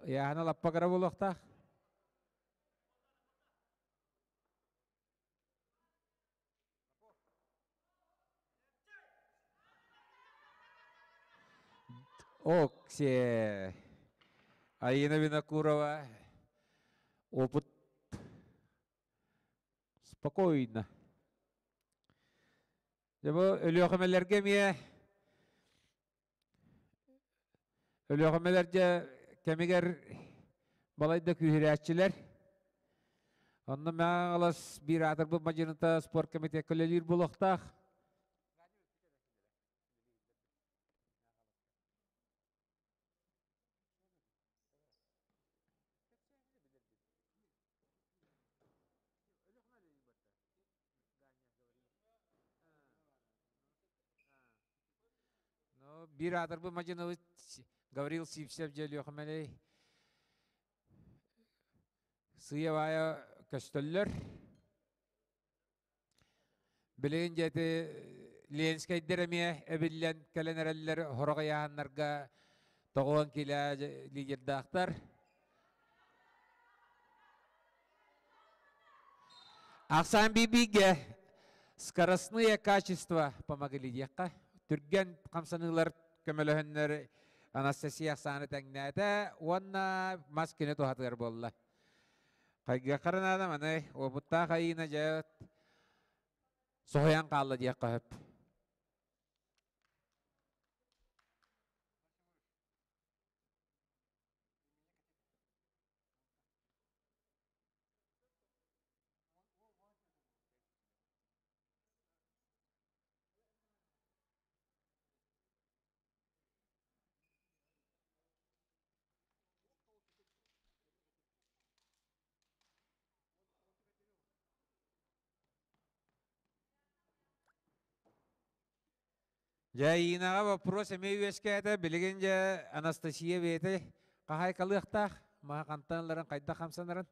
Ыйааһына лаппа кыра буолуохтаах. Оксе. Аина Винокурова опыт спокойно. Дьэ бу Өлүөхүмэлэргэ эмиэ Өлүөхүмэлэр дьэ кэмигэр балайда күүһүрээччилэр. Онно Мэҥэ биир аатырбыт мадьыныта спорт комитекка үлэлиир буолуохтаах. Ну, биир аатырбыт мадьыныбыт Гаврил Сивцев дьэ Өлүөхүмэлэй сыыйа-баайа көстөллөр. Билигин дьэ ити Ленскэйдэр эмиэ эбиллэн кэлэн эрэллэр сорох ыйааһыннарга тоҕуон килэ лидердаахтар. Ахсаан биир-бииргэ скоростные качества помогли диэххэ. Түргэн хамсаныылар көмөлөһөннөр Анастасия ахсааны тэҥнээтэ уонна мас кини туһатыгар буолла. Хайгыаххара наада маны уопуттаах Айыына дьэ соһуйан хаалла диэххэ сөп. Дьэ, Инаҕа вопрос эмиэ үөскээтэ. Билигин дьэ Анастасия бэйэтэ хаһаайкалыахтаах. Маһа хантан ыларын, хайдах хамсанарын.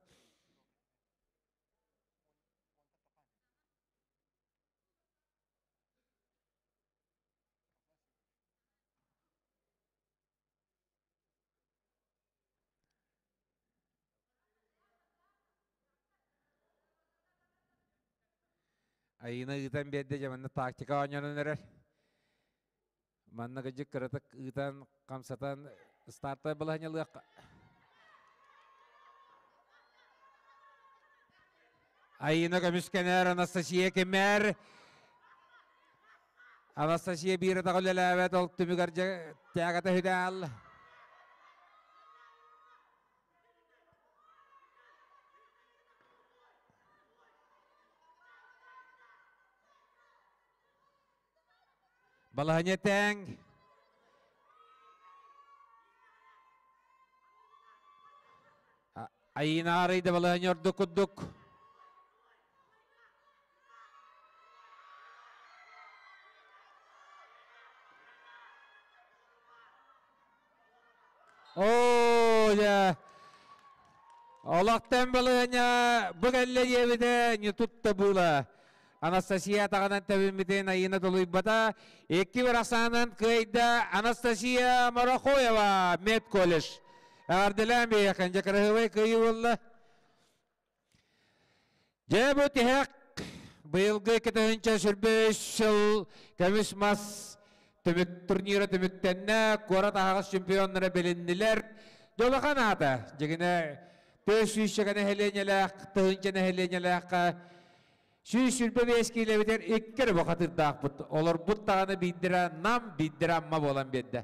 Айыына ыытан биэрдэ дьэ манна тактика оонньонон эрэр. Манна кыдьык кыратык ыытан, хамсатан стартай балаһынньалыахха. Айына көмүскэнэр Анастасия кимэр. Анастасия биир атаҕы үлэлээбэт, ол түмүгэр тягата хүдээл. Балаһаньа тэҥ. Айыына арыйда балаһаньа ордук курдук. Оо, дьэ. Олохтон балыһаньа бу кэллэ диэбитэ не тут-то было. Анастасия атаҕынан тэбиммитин Айыына тулуйбата. Икки бырахсаанан кыайда Анастасия Морохоева, медколледж. Эҕэрдэлээн биһиэхэ дьэ кыраһыабай кыайыы буолла. Дьэ бу тиһэх быйылгы 2023 сыл көмүс мас түмүк турнира түмүктэннэ, куорат аһаҕас чемпионнара билиннилэр. Дьолохон аата, дьигинэ 400 нэһилиэнньэлээх, тыһыынча нэһилиэнньэлээххэ 125 киилэбитигэр икки эрэ бухатыырдаахпыт. Олорбут даҕаны биирдэрэ Нам, биирдэрэ Амма буолан биэрдэ.